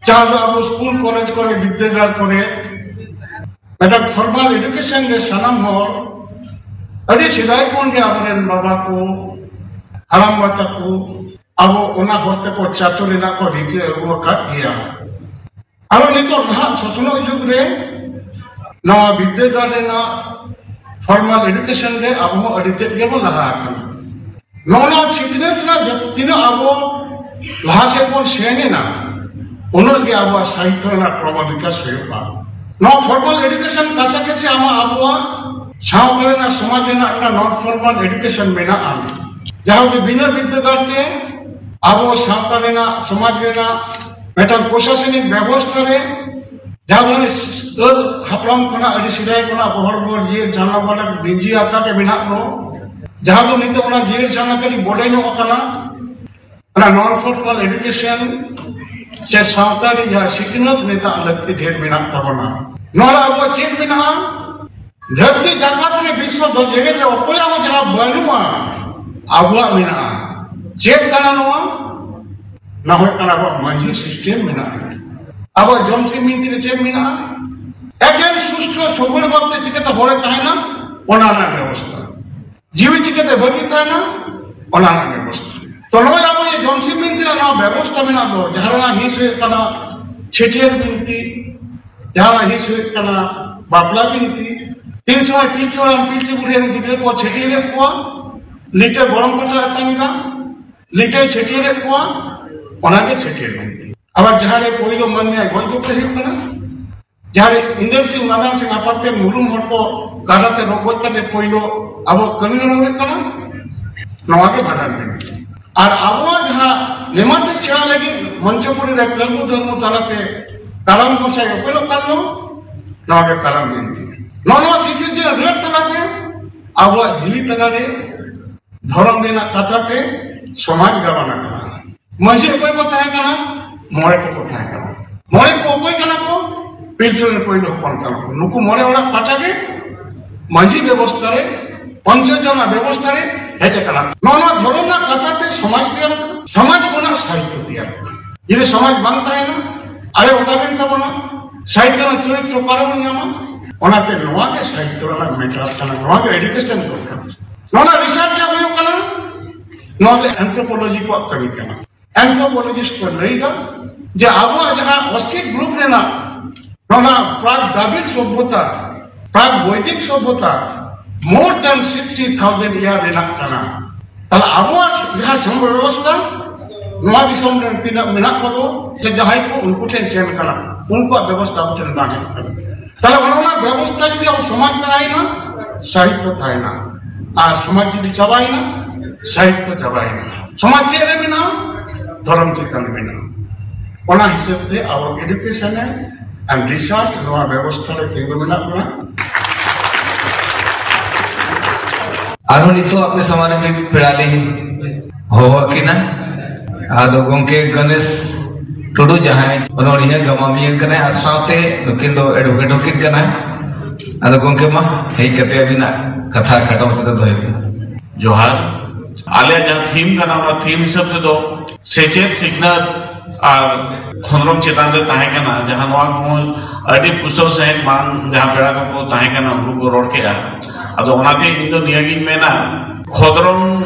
ᱡᱟᱦᱟᱸ ᱫᱚ ᱟᱵᱚ ᱥᱠᱩᱞ, ᱠᱚᱞᱮᱡᱽ ᱠᱚᱨᱮ, ᱵᱤᱫᱽᱫᱟᱹᱜᱟᱲ ᱠᱚᱨᱮ ᱢᱤᱫᱴᱟᱝ ᱯᱷᱚᱨᱢᱟᱞ ᱮᱰᱩᱠᱮᱥᱚᱱ ᱨᱮ ᱥᱟᱱᱟᱢ ᱦᱚᱲ, ᱟᱹᱰᱤ ᱥᱮᱫᱟᱭ ᱠᱷᱚᱱ ᱜᱮ ᱟᱵᱚᱨᱮᱱ ᱵᱟᱵᱟ ᱠᱚ, ᱦᱟᱲᱟᱢ ᱵᱟ ᱛᱟᱠᱚ ᱟᱵᱚ ᱚᱱᱟ ᱦᱚᱨ ᱛᱮᱠᱚ ᱪᱟᱪᱚ ᱨᱮᱱᱟᱜ ᱠᱚ ᱨᱤᱠᱟᱹ ᱟᱹᱜᱩ ᱟᱠᱟᱫ ᱜᱮᱭᱟ᱾ ᱟᱨᱚ ᱱᱤᱛᱚᱜ ᱱᱟᱦᱟᱜ ᱥᱚᱥᱱᱚᱜ ᱡᱩᱜᱽ ᱨᱮ ᱱᱚᱣᱟ ᱵᱤᱫᱽᱫᱟᱹᱜᱟᱲ ᱨᱮᱱᱟᱜ ᱯᱷᱚᱨᱢᱟᱞ ᱮᱰᱩᱠᱮᱥᱚᱱ ᱨᱮ ᱟᱵᱚ ᱦᱚᱸ ᱟᱹᱰᱤ ᱛᱮᱫ ᱜᱮᱵᱚᱱ ᱞᱟᱦᱟ ᱟᱠᱟᱱᱟ᱾ ᱱᱚᱜᱼᱚ ᱱᱚᱣᱟ ᱥᱤᱠᱷᱱᱟᱹᱛ ᱨᱮᱱᱟᱜ ᱡᱚᱛᱚ ᱛᱤᱱᱟᱹᱜ ᱟᱵᱚ ᱞᱟᱦᱟ ᱥᱮᱫ ᱵᱚᱱ ᱥᱮᱱ ᱮᱱᱟ, ᱩᱱᱟᱹᱜ ᱜᱮ ᱟᱵᱚᱣᱟᱜ ᱥᱟᱦᱤᱛᱛᱚ ᱨᱮᱱᱟᱜ ᱯᱨᱚᱵᱚᱞ ᱵᱤᱠᱟᱥ ᱦᱩᱭᱩᱜᱼᱟ᱾ ᱱᱚᱣᱟ ᱯᱷᱚᱨᱢᱟᱞ ᱮᱰᱩᱠᱮᱥᱚᱱ ᱠᱟᱪᱷᱟ ᱠᱟᱪᱷᱤ ᱟᱢᱟᱜ ᱟᱵᱚᱣᱟᱜ ᱥᱟᱶᱛᱟ ᱨᱮᱱᱟᱜ, ᱥᱚᱢᱟᱡᱽ ᱨᱮᱱᱟᱜ ᱢᱤᱫᱴᱟᱝ ᱱᱚᱱ ᱯᱷᱚᱨᱢᱟᱞ ᱮᱰᱩᱠᱮᱥᱚᱱ ᱢᱮᱱᱟᱜᱼᱟ, ᱡᱟᱦᱟᱸ ᱫᱚ ᱵᱤᱱᱟᱹ ᱵᱤᱫᱽᱫᱟᱹᱜᱟᱲ ᱛᱮ ᱟᱵᱚ ᱥᱟᱶᱛᱟ ᱨᱮᱱᱟᱜ, ᱥᱚᱢᱟᱡᱽ ᱨᱮᱱᱟᱜ ᱢᱤᱫᱴᱟᱝ ᱯᱨᱚᱥᱟᱥᱚᱱᱤᱠ ᱵᱮᱵᱚᱥᱛᱷᱟ ᱨᱮ ᱡᱟᱦᱟᱸ ᱫᱚ ᱟᱹᱫ ᱦᱟᱯᱲᱟᱢ ᱠᱷᱚᱱᱟᱜ, ᱟᱹᱰᱤ ᱥᱮᱫᱟᱭ ᱠᱷᱚᱱᱟᱜ ᱜᱚᱦᱚᱲ ᱜᱚᱦᱚᱲ ᱡᱤᱭᱟᱹᱲ ᱡᱷᱟᱨᱱᱟ ᱵᱟᱞᱟ ᱵᱤᱸᱡᱤ ᱟᱠᱟ ᱜᱮ ᱢᱮᱱᱟᱜ ᱫᱚ, ᱡᱟᱦᱟᱸ ᱫᱚ ᱱᱤᱛᱚᱜ ᱚᱱᱟ ᱡᱤᱭᱟᱹᱲ ᱡᱷᱟᱨᱱᱟ ᱠᱟᱹᱴᱤᱡ ᱵᱚᱰᱮ ᱧᱚᱜ ᱟᱠᱟᱱᱟ, ᱚᱱᱟ ᱱᱚᱱ ᱯᱷᱚᱨᱢᱟᱞ ᱮᱰᱩᱠᱮᱥᱚᱱ ᱥᱮ ᱥᱟᱶᱛᱟ ᱨᱮ ᱡᱟᱦᱟᱸ ᱥᱤᱠᱷᱱᱟᱹᱛ ᱢᱮᱱᱟᱜ ᱞᱟᱹᱠᱛᱤ ᱰᱷᱮᱨ ᱢᱮᱱᱟᱜ ᱛᱟᱵᱚᱱᱟ᱾ ᱱᱚᱣᱟ ᱨᱮ ᱟᱵᱚᱣᱟᱜ ᱪᱮᱫ ᱢᱮᱱᱟᱜᱼᱟ? ᱫᱷᱟᱹᱨᱛᱤ ᱡᱟᱠᱟᱛ ᱨᱮ, ᱵᱤᱥᱥᱚ ᱫᱚ ᱡᱮᱜᱮᱛ ᱨᱮ ᱚᱠᱚᱭᱟᱜ ᱦᱚᱸ ᱡᱟᱦᱟᱸ ᱵᱟᱹᱱᱩᱜᱼᱟ, ᱟᱵᱚᱣᱟᱜ ᱢᱮᱱᱟᱜᱼᱟ᱾ ᱪᱮᱫ ᱠᱟᱱᱟ ᱱᱚᱣᱟ? ᱱᱚᱣᱟ ᱦᱩᱭᱩᱜ ᱠᱟᱱᱟ ᱟᱵᱚᱣᱟᱜ ᱢᱟᱹᱡᱷᱤ ᱥᱤᱥᱴᱮᱢ ᱢᱮᱱᱟᱜᱼᱟ᱾ ᱟᱵᱚᱣᱟᱜ ᱡᱚᱢᱥᱤᱢ ᱵᱤᱱᱛᱤ ᱨᱮ ᱪᱮᱫ ᱢᱮᱱᱟᱜᱼᱟ? ᱮᱠᱮᱱ ᱥᱩᱥᱴᱷ ᱥᱚᱵᱷᱚᱨ ᱵᱷᱟᱵᱛᱮ ᱪᱤᱠᱟᱹᱛᱮ ᱦᱚᱲᱮ ᱛᱟᱦᱮᱱᱟ, ᱚᱱᱟ ᱨᱮᱱᱟᱜ ᱵᱮᱵᱚᱥᱛᱷᱟ, ᱡᱤᱣᱤ ᱪᱤᱠᱟᱹᱛᱮ ᱵᱷᱟᱹᱜᱤ ᱛᱟᱦᱮᱱᱟ, ᱚᱱᱟ ᱨᱮᱱᱟᱜ ᱵᱮᱵᱚᱥᱛᱷᱟ᱾ ᱛᱚ ᱱᱚᱜᱼᱚᱭ ᱟᱵᱚ ᱡᱮ ᱡᱚᱢᱥᱤᱢ ᱵᱤᱱᱛᱤ ᱨᱮᱱᱟᱜ ᱱᱚᱣᱟ ᱵᱮᱵᱚᱥᱛᱷᱟ ᱢᱮᱱᱟᱜ ᱫᱚ, ᱡᱟᱦᱟᱸ ᱨᱮᱱᱟᱜ ᱦᱤᱸᱥ ᱦᱩᱭᱩᱜ ᱠᱟᱱᱟ ᱪᱷᱟᱹᱴᱭᱟᱹᱨ ᱵᱤᱱᱛᱤ, ᱡᱟᱦᱟᱸ ᱨᱮᱱᱟᱜ ᱦᱤᱸᱥ ᱦᱩᱭᱩᱜ ᱠᱟᱱᱟ ᱵᱟᱯᱞᱟ ᱵᱤᱱᱛᱤ, ᱛᱤᱱ ᱥᱚᱢᱚᱭ ᱯᱤᱞᱪᱩ ᱦᱟᱲᱟᱢ ᱯᱤᱞᱪᱩ ᱵᱩᱲᱦᱤ ᱨᱮᱱ ᱜᱤᱫᱽᱨᱟᱹ ᱠᱚ ᱪᱷᱟᱹᱴᱭᱟᱹᱨᱮᱫ ᱠᱚᱣᱟ, ᱞᱤᱴᱟᱹ ᱜᱚᱲᱚᱢ ᱯᱟᱴᱟ ᱟᱛᱟᱝ ᱮᱫᱟ, ᱞᱤᱴᱟᱹᱭ ᱪᱷᱟᱹᱴᱭᱟᱹᱨᱮᱫ ᱠᱚᱣᱟ, ᱚᱱᱟᱜᱮ ᱪᱷᱟᱹᱴᱭᱟᱹᱨ ᱵᱤᱱᱛᱤ᱾ ᱟᱵᱟᱨ ᱡᱟᱦᱟᱸ ᱨᱮ ᱯᱳᱭᱞᱳ ᱢᱟᱹᱱᱢᱤᱭᱟᱜ ᱜᱚᱡ ᱜᱚᱯᱚᱡ ᱦᱩᱭᱩᱜ ᱠᱟᱱᱟ, ᱡᱟᱦᱟᱸ ᱨᱮ ᱤᱱᱫᱚᱨ ᱥᱤᱝ ᱢᱟᱫᱟᱱ ᱥᱤᱝ ᱟᱯᱟᱛ ᱛᱮ ᱢᱩᱨᱩᱢ ᱦᱚᱲ ᱠᱚ ᱜᱟᱰᱟ ᱛᱮ ᱨᱚᱜ ᱜᱚᱡ ᱠᱟᱛᱮ ᱯᱳᱭᱞᱳ ᱟᱵᱚ ᱠᱟᱹᱢᱤ ᱦᱚᱨᱟ ᱦᱩᱭᱩᱜ ᱠᱟᱱᱟ, ᱱᱚᱣᱟ ᱜᱮ ᱵᱷᱟᱸᱰᱟᱱ ᱵᱤᱱᱛᱤ᱾ ᱟᱨ ᱟᱵᱚᱣᱟᱜ ᱡᱟᱦᱟᱸ ᱱᱮᱢᱟᱪᱟᱨ ᱥᱮᱬᱟ ᱞᱟᱹᱜᱤᱫ ᱢᱚᱧᱪᱚᱯᱩᱨᱤ ᱨᱮ ᱠᱟᱹᱨᱢᱩ ᱫᱷᱟᱹᱨᱢᱩ ᱛᱟᱞᱟᱛᱮ ᱠᱟᱨᱟᱢ ᱜᱚᱸᱥᱟᱭ ᱩᱯᱮᱞᱚᱜ ᱠᱟᱱ ᱫᱚ, ᱱᱚᱣᱟ ᱜᱮ ᱠᱟᱨᱟᱢ ᱵᱤᱱᱛᱤ᱾ ᱱᱚᱜᱼᱚ ᱱᱚᱣᱟ ᱥᱤᱥᱤᱨ ᱡᱟᱹᱨ ᱨᱟᱹᱲ ᱛᱟᱞᱟᱛᱮ ᱟᱵᱚᱣᱟᱜ ᱡᱤᱣᱤ ᱛᱟᱞᱟᱨᱮ ᱫᱷᱚᱨᱚᱢ ᱨᱮᱱᱟᱜ ᱠᱟᱛᱷᱟ ᱛᱮ ᱥᱚᱢᱟᱡᱽ ᱜᱟᱵᱟᱱ ᱟᱠᱟᱱᱟ᱾ ᱢᱟᱹᱡᱷᱤ ᱚᱠᱚᱭ ᱠᱚ ᱛᱟᱦᱮᱸ ᱠᱟᱱᱟ? ᱢᱚᱬᱮ ᱠᱚᱠᱚ ᱛᱟᱦᱮᱸ ᱠᱟᱱᱟ᱾ ᱢᱚᱬᱮ ᱠᱚ ᱚᱠᱚᱭ ᱠᱟᱱᱟ ᱠᱚ? ᱯᱤᱞᱪᱩ ᱨᱮᱱ ᱯᱳᱭᱞᱳ ᱦᱚᱯᱚᱱ ᱠᱟᱱᱟ ᱠᱚ᱾ ᱱᱩᱠᱩ ᱢᱚᱬᱮ ᱦᱚᱲᱟᱜ ᱯᱟᱴᱟ ᱜᱮ ᱢᱟᱹᱡᱷᱤ ᱵᱮᱵᱚᱥᱛᱷᱟ ᱨᱮ, ᱯᱚᱧᱪᱚᱡᱚᱱᱟ ᱵᱮᱵᱚᱥᱛᱷᱟ ᱨᱮ ᱦᱮᱡ ᱟᱠᱟᱱᱟ᱾ ᱱᱚᱣᱟ, ᱱᱚᱣᱟ ᱫᱷᱚᱨᱚᱢ ᱨᱮᱱᱟᱜ ᱠᱟᱛᱷᱟ ᱛᱮ ᱥᱚᱢᱟᱡᱽ ᱛᱮᱭᱟᱨ ᱟᱠᱟᱱᱟ, ᱥᱚᱢᱟᱡᱽ ᱠᱷᱚᱱᱟᱜ ᱥᱟᱦᱤᱛᱛᱚ ᱛᱮᱭᱟᱨ ᱟᱠᱟᱱᱟ᱾ ᱡᱩᱫᱤ ᱥᱚᱢᱟᱡᱽ ᱵᱟᱝ ᱛᱟᱦᱮᱱᱟ, ᱟᱨᱮ ᱚᱠᱟ ᱨᱮᱱ ᱛᱟᱵᱚᱱᱟ? ᱥᱟᱦᱤᱛᱛᱚ ᱨᱮᱱᱟᱜ ᱪᱚᱨᱤᱛᱨᱚ ᱚᱠᱟ ᱨᱮᱵᱚᱱ ᱧᱟᱢᱟ? ᱚᱱᱟᱛᱮ ᱱᱚᱣᱟ ᱜᱮ ᱥᱟᱦᱤᱛᱛᱚ ᱨᱮᱱᱟᱜ ᱢᱮᱴᱟᱨ ᱠᱟᱱᱟ, ᱱᱚᱣᱟ ᱜᱮ ᱮᱰᱩᱠᱮᱥᱚᱱ ᱫᱚᱨᱠᱟᱨ᱾ ᱱᱚᱣᱟ ᱨᱮᱱᱟᱜ ᱨᱤᱥᱟᱨᱪ ᱡᱟᱦᱟᱸ ᱦᱩᱭᱩᱜ ᱠᱟᱱᱟ, ᱱᱚᱣᱟ ᱫᱚ ᱮᱱᱛᱷᱨᱳᱯᱳᱞᱚᱡᱤ ᱠᱚᱣᱟᱜ ᱠᱟᱹᱢᱤ ᱠᱟᱱᱟ᱾ ᱮᱱᱛᱷᱨᱳᱯᱳᱞᱚᱡᱤᱥᱴ ᱠᱚ ᱞᱟᱹᱭ ᱮᱫᱟ ᱡᱮ ᱟᱵᱚᱣᱟᱜ ᱡᱟᱦᱟᱸ ᱚᱥᱴᱨᱤᱠ ᱜᱨᱩᱯ ᱨᱮᱱᱟᱜ ᱱᱚᱣᱟ ᱯᱨᱟᱜᱽ ᱫᱨᱟᱵᱤᱲ ᱥᱚᱵᱷᱚᱛᱟ, Prague ᱵᱳᱭᱫᱤᱠ ᱥᱚᱵᱷᱚᱛᱟ more than sixty thousand year ᱨᱮᱱᱟᱜ ᱠᱟᱱᱟ᱾ ᱛᱟᱦᱞᱮ ᱟᱵᱚᱣᱟᱜ ᱡᱟᱦᱟᱸ ᱥᱚᱢᱟᱡᱽ ᱵᱮᱵᱚᱥᱛᱷᱟ, ᱱᱚᱣᱟ ᱫᱤᱥᱚᱢ ᱨᱮᱱ ᱛᱤᱱᱟᱹᱜ ᱢᱮᱱᱟᱜ ᱠᱚᱫᱚ, ᱥᱮ ᱡᱟᱦᱟᱸᱭ ᱠᱚ, ᱩᱱᱠᱩ ᱴᱷᱮᱱ ᱥᱮᱱ ᱠᱟᱱᱟ, ᱩᱱᱠᱩᱣᱟᱜ ᱵᱮᱵᱚᱥᱛᱷᱟ ᱟᱵᱚ ᱴᱷᱮᱱ ᱵᱟᱝ ᱦᱮᱡ ᱠᱟᱱᱟ᱾ ᱛᱟᱦᱞᱮ ᱚᱱᱟ, ᱚᱱᱟ ᱵᱮᱵᱚᱥᱛᱷᱟ ᱡᱩᱫᱤ ᱟᱵᱚ ᱥᱚᱢᱟᱡᱽ ᱛᱟᱦᱮᱸᱭᱮᱱᱟ, ᱥᱟᱦᱤᱛᱛᱚ ᱛᱟᱦᱮᱸᱭᱮᱱᱟ, ᱟᱨ ᱥᱚᱢᱟᱡᱽ ᱡᱩᱫᱤ ᱪᱟᱵᱟᱭᱮᱱᱟ, ᱥᱟᱦᱤᱛᱛᱚ ᱪᱟᱵᱟᱭᱮᱱᱟ᱾ ᱥᱚᱢᱟᱡᱽ ᱪᱮᱫ ᱨᱮ ᱢᱮᱱᱟᱜᱼᱟ? ᱫᱷᱚᱨᱚᱢ ᱪᱮᱛᱟᱱ ᱨᱮ ᱢᱮᱱᱟᱜᱼᱟ᱾ ᱚᱱᱟ ᱦᱤᱥᱟᱹᱵ ᱛᱮ ᱟᱵᱚ ᱮᱰᱩᱠᱮᱥᱚᱱ and research ᱱᱚᱣᱟ ᱵᱮᱵᱚᱥᱛᱷᱟ ᱨᱮ ᱛᱤᱸᱜᱩ ᱢᱮᱱᱟᱜ ᱵᱚᱱᱟ᱾ ᱟᱨᱦᱚᱸ ᱱᱤᱛᱚᱜ ᱟᱯᱮ ᱥᱟᱢᱟᱝ ᱨᱮ ᱢᱤᱫ ᱯᱮᱲᱟ ᱞᱤᱧ ᱦᱚᱦᱚ ᱟᱹᱠᱤᱱᱟ᱾ ᱟᱫᱚ ᱜᱚᱢᱠᱮ ᱜᱚᱱᱮᱥ ᱴᱩᱰᱩ, ᱡᱟᱦᱟᱸᱭ ᱚᱱᱚᱬᱦᱤᱭᱟᱹ ᱜᱟᱢᱟᱢᱤᱭᱟᱹ ᱠᱟᱱᱟᱭ ᱟᱨ ᱥᱟᱶᱛᱮ ᱱᱩᱠᱤᱱ ᱫᱚ ᱮᱰᱵᱷᱚᱠᱮᱴ ᱦᱚᱸᱠᱤᱱ ᱠᱟᱱᱟ᱾ ᱟᱫᱚ ᱜᱚᱢᱠᱮ, ᱢᱟ ᱦᱮᱡ ᱠᱟᱛᱮ ᱟᱹᱵᱤᱱᱟᱜ ᱠᱟᱛᱷᱟ ᱠᱷᱟᱴᱚ ᱢᱟᱪᱷᱟ ᱛᱮ ᱫᱚᱦᱚᱭ ᱵᱤᱱ᱾ ᱡᱚᱦᱟᱨ᱾ ᱟᱞᱮᱭᱟᱜ ᱡᱟᱦᱟᱸ ᱛᱷᱤᱢ ᱠᱟᱱᱟ, ᱚᱱᱟ ᱛᱷᱤᱢ ᱦᱤᱥᱟᱹᱵ ᱛᱮᱫᱚ ᱥᱮᱪᱮᱫ, ᱥᱤᱠᱷᱱᱟᱹᱛ ᱟᱨ ᱠᱷᱚᱸᱫᱽᱨᱚᱸᱫᱽ ᱪᱮᱛᱟᱱ ᱨᱮ ᱛᱟᱦᱮᱸ ᱠᱟᱱᱟ, ᱡᱟᱦᱟᱸ ᱱᱚᱣᱟ ᱠᱚ ᱟᱹᱰᱤ ᱯᱩᱥᱴᱟᱹᱣ ᱥᱟᱺᱦᱤᱡ ᱢᱟᱲᱟᱝ ᱡᱟᱦᱟᱸ ᱯᱮᱲᱟ ᱠᱚᱠᱚ ᱛᱟᱦᱮᱸ ᱠᱟᱱᱟ, ᱩᱱᱠᱩ ᱠᱚ ᱨᱚᱲ ᱠᱮᱜᱼᱟ᱾ ᱟᱫᱚ ᱚᱱᱟᱛᱮ ᱤᱧ ᱫᱚ ᱱᱤᱭᱟᱹᱜᱤᱧ ᱢᱮᱱᱟ, ᱠᱷᱚᱸᱫᱽᱨᱚᱸᱫᱽ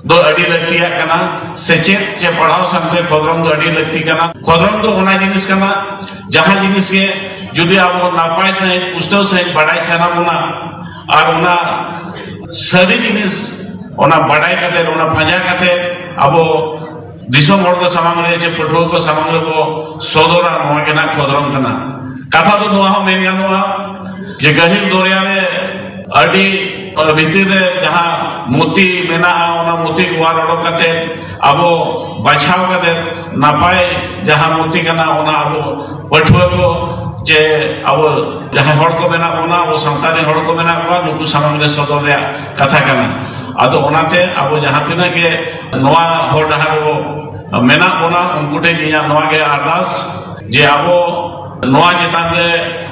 ᱫᱚ ᱟᱹᱰᱤ ᱞᱟᱹᱠᱛᱤᱭᱟᱜ ᱠᱟᱱᱟ᱾ ᱥᱮᱪᱮᱫ ᱪᱮ ᱯᱟᱲᱦᱟᱣ ᱥᱟᱶᱛᱮ ᱠᱷᱚᱸᱫᱽᱨᱚᱸᱫᱽ ᱫᱚ ᱟᱹᱰᱤ ᱞᱟᱹᱠᱛᱤ ᱠᱟᱱᱟ᱾ ᱠᱷᱚᱸᱫᱽᱨᱚᱸᱫᱽ ᱫᱚ ᱚᱱᱟ ᱡᱤᱱᱤᱥ ᱠᱟᱱᱟ, ᱡᱟᱦᱟᱸ ᱡᱤᱱᱤᱥ ᱜᱮ ᱡᱩᱫᱤ ᱟᱵᱚ ᱱᱟᱯᱟᱭ ᱥᱟᱺᱦᱤᱡ, ᱯᱩᱥᱴᱟᱹᱣ ᱥᱟᱺᱦᱤᱡ ᱵᱟᱰᱟᱭ ᱥᱟᱱᱟ ᱵᱚᱱᱟ ᱟᱨ ᱚᱱᱟ ᱥᱟᱹᱨᱤ ᱡᱤᱱᱤᱥ, ᱚᱱᱟ ᱵᱟᱰᱟᱭ ᱠᱟᱛᱮ, ᱚᱱᱟ ᱯᱟᱸᱡᱟ ᱠᱟᱛᱮ ᱟᱵᱚ ᱫᱤᱥᱚᱢ ᱦᱚᱲ ᱠᱚ ᱥᱟᱢᱟᱝ ᱨᱮ ᱪᱮ ᱯᱟᱹᱴᱷᱩᱣᱟᱹ ᱠᱚ ᱥᱟᱢᱟᱝ ᱨᱮᱵᱚ ᱥᱚᱫᱚᱨᱟ, ᱱᱚᱣᱟ ᱜᱮ ᱱᱟᱜ ᱠᱷᱚᱸᱫᱽᱨᱚᱸᱫᱽ ᱠᱟᱱᱟ᱾ ᱠᱟᱛᱷᱟ ᱫᱚ ᱱᱚᱣᱟ ᱦᱚᱸ ᱢᱮᱱ ᱜᱟᱱᱚᱜᱼᱟ ᱡᱮ ᱜᱟᱹᱦᱤᱨ ᱫᱚᱨᱭᱟ ᱨᱮ ᱟᱹᱰᱤ ᱵᱷᱤᱛᱤᱨ ᱨᱮ ᱡᱟᱦᱟᱸ ᱢᱩᱛᱤ ᱢᱮᱱᱟᱜᱼᱟ, ᱚᱱᱟ ᱢᱩᱛᱤ ᱚᱣᱟᱨ ᱚᱰᱚᱠ ᱠᱟᱛᱮ ᱟᱵᱚ ᱵᱟᱪᱷᱟᱣ ᱠᱟᱛᱮ ᱱᱟᱯᱟᱭ ᱡᱟᱦᱟᱸ ᱢᱩᱛᱤ ᱠᱟᱱᱟ, ᱚᱱᱟ ᱟᱵᱚ ᱯᱟᱹᱴᱷᱩᱣᱟᱹ ᱠᱚ ᱪᱮ ᱟᱵᱚ ᱡᱟᱦᱟᱸᱭ ᱦᱚᱲ ᱠᱚ ᱢᱮᱱᱟᱜ ᱵᱚᱱᱟ, ᱟᱵᱚ ᱥᱟᱶᱛᱟ ᱨᱮᱱ ᱦᱚᱲ ᱠᱚ ᱢᱮᱱᱟᱜ ᱠᱚᱣᱟ, ᱱᱩᱠᱩ ᱥᱟᱢᱟᱝ ᱨᱮ ᱥᱚᱫᱚᱨ ᱨᱮᱭᱟᱜ ᱠᱟᱛᱷᱟ ᱠᱟᱱᱟ᱾ ᱟᱫᱚ ᱚᱱᱟᱛᱮ ᱟᱵᱚ ᱡᱟᱦᱟᱸ ᱛᱤᱱᱟᱹᱜ ᱜᱮ ᱱᱚᱣᱟ ᱦᱚᱨ ᱰᱟᱦᱟᱨ ᱨᱮᱵᱚ ᱢᱮᱱᱟᱜ ᱵᱚᱱᱟ, ᱩᱱᱠᱩ ᱴᱷᱮᱱ ᱤᱧᱟᱹᱜ ᱱᱚᱣᱟ ᱜᱮ ᱟᱨᱫᱟᱥ ᱡᱮ ᱟᱵᱚ ᱱᱚᱣᱟ ᱪᱮᱛᱟᱱ ᱨᱮ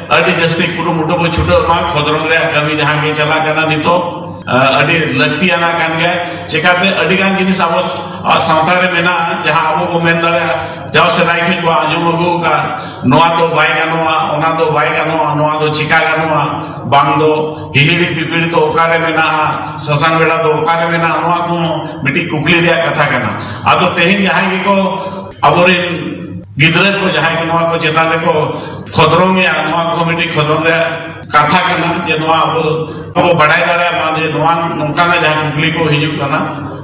ᱟᱹᱰᱤ ᱡᱟᱹᱥᱛᱤ ᱠᱩᱨᱩᱢᱩᱴᱩ ᱵᱚ ᱪᱷᱩᱴᱟᱹᱜ ᱢᱟ᱾ ᱠᱷᱚᱸᱫᱽᱨᱚᱸᱫᱽ ᱨᱮᱭᱟᱜ ᱠᱟᱹᱢᱤ ᱡᱟᱦᱟᱸ ᱜᱮ ᱪᱟᱞᱟᱜ ᱠᱟᱱᱟ ᱱᱤᱛᱚᱜ, ᱟᱹᱰᱤ ᱞᱟᱹᱠᱛᱤᱭᱟᱱᱟᱜ ᱠᱟᱱ ᱜᱮᱭᱟ᱾ ᱪᱮᱠᱟᱛᱮ ᱟᱹᱰᱤ ᱜᱟᱱ ᱡᱤᱱᱤᱥ ᱟᱵᱚ, ᱟᱵᱚ ᱥᱟᱶᱛᱟ ᱨᱮ ᱢᱮᱱᱟᱜᱼᱟ, ᱡᱟᱦᱟᱸ ᱟᱵᱚ ᱵᱚ ᱢᱮᱱ ᱫᱟᱲᱮᱭᱟᱜᱼᱟ, ᱡᱟᱣ ᱥᱮᱫᱟᱭ ᱠᱷᱚᱱ ᱵᱚ ᱟᱸᱡᱚᱢ ᱟᱹᱜᱩ ᱟᱠᱟᱫ, ᱱᱚᱣᱟ ᱫᱚ ᱵᱟᱭ ᱜᱟᱱᱚᱜᱼᱟ, ᱚᱱᱟ ᱫᱚ ᱵᱟᱭ ᱜᱟᱱᱚᱜᱼᱟ, ᱱᱚᱣᱟ ᱫᱚ ᱪᱮᱠᱟ ᱜᱟᱱᱚᱜᱼᱟ, ᱵᱟᱝ ᱫᱚ ᱦᱤᱦᱤᱲᱤ ᱯᱤᱯᱤᱲᱤ ᱫᱚ ᱚᱠᱟᱨᱮ ᱢᱮᱱᱟᱜᱼᱟ, ᱥᱟᱥᱟᱝ ᱵᱮᱲᱟ ᱫᱚ ᱚᱠᱟᱨᱮ ᱢᱮᱱᱟᱜᱼᱟ, ᱱᱚᱣᱟ ᱠᱚᱦᱚᱸ ᱢᱤᱫᱴᱤᱡ ᱠᱩᱠᱞᱤ ᱨᱮᱭᱟᱜ ᱠᱟᱛᱷᱟ ᱠᱟᱱᱟ᱾ ᱟᱫᱚ ᱛᱮᱦᱮᱧ ᱡᱟᱦᱟᱸᱭ ᱜᱮᱠᱚ ᱟᱵᱚᱨᱮᱱ ᱜᱤᱫᱽᱨᱟᱹ ᱠᱚ ᱡᱟᱦᱟᱸᱭ ᱠᱚ ᱱᱚᱣᱟ ᱠᱚ ᱪᱮᱛᱟᱱ ᱨᱮᱠᱚ ᱠᱷᱚᱸᱫᱽᱨᱚᱝ ᱮᱫᱟ, ᱱᱚᱣᱟ ᱠᱚᱦᱚᱸ ᱢᱤᱫᱴᱤᱡ ᱠᱷᱚᱸᱫᱽᱨᱚᱝ ᱨᱮᱭᱟᱜ ᱠᱟᱛᱷᱟ ᱠᱟᱱᱟ ᱡᱮ ᱱᱚᱣᱟ ᱟᱵᱚ, ᱟᱵᱚ ᱵᱟᱰᱟᱭ ᱫᱟᱲᱮᱭᱟᱜ ᱢᱟ ᱡᱮ ᱱᱚᱣᱟ ᱱᱚᱝᱠᱟᱱᱟᱜ ᱡᱟᱦᱟᱸ ᱠᱩᱠᱞᱤ ᱠᱚ ᱦᱤᱡᱩᱜ ᱠᱟᱱᱟ,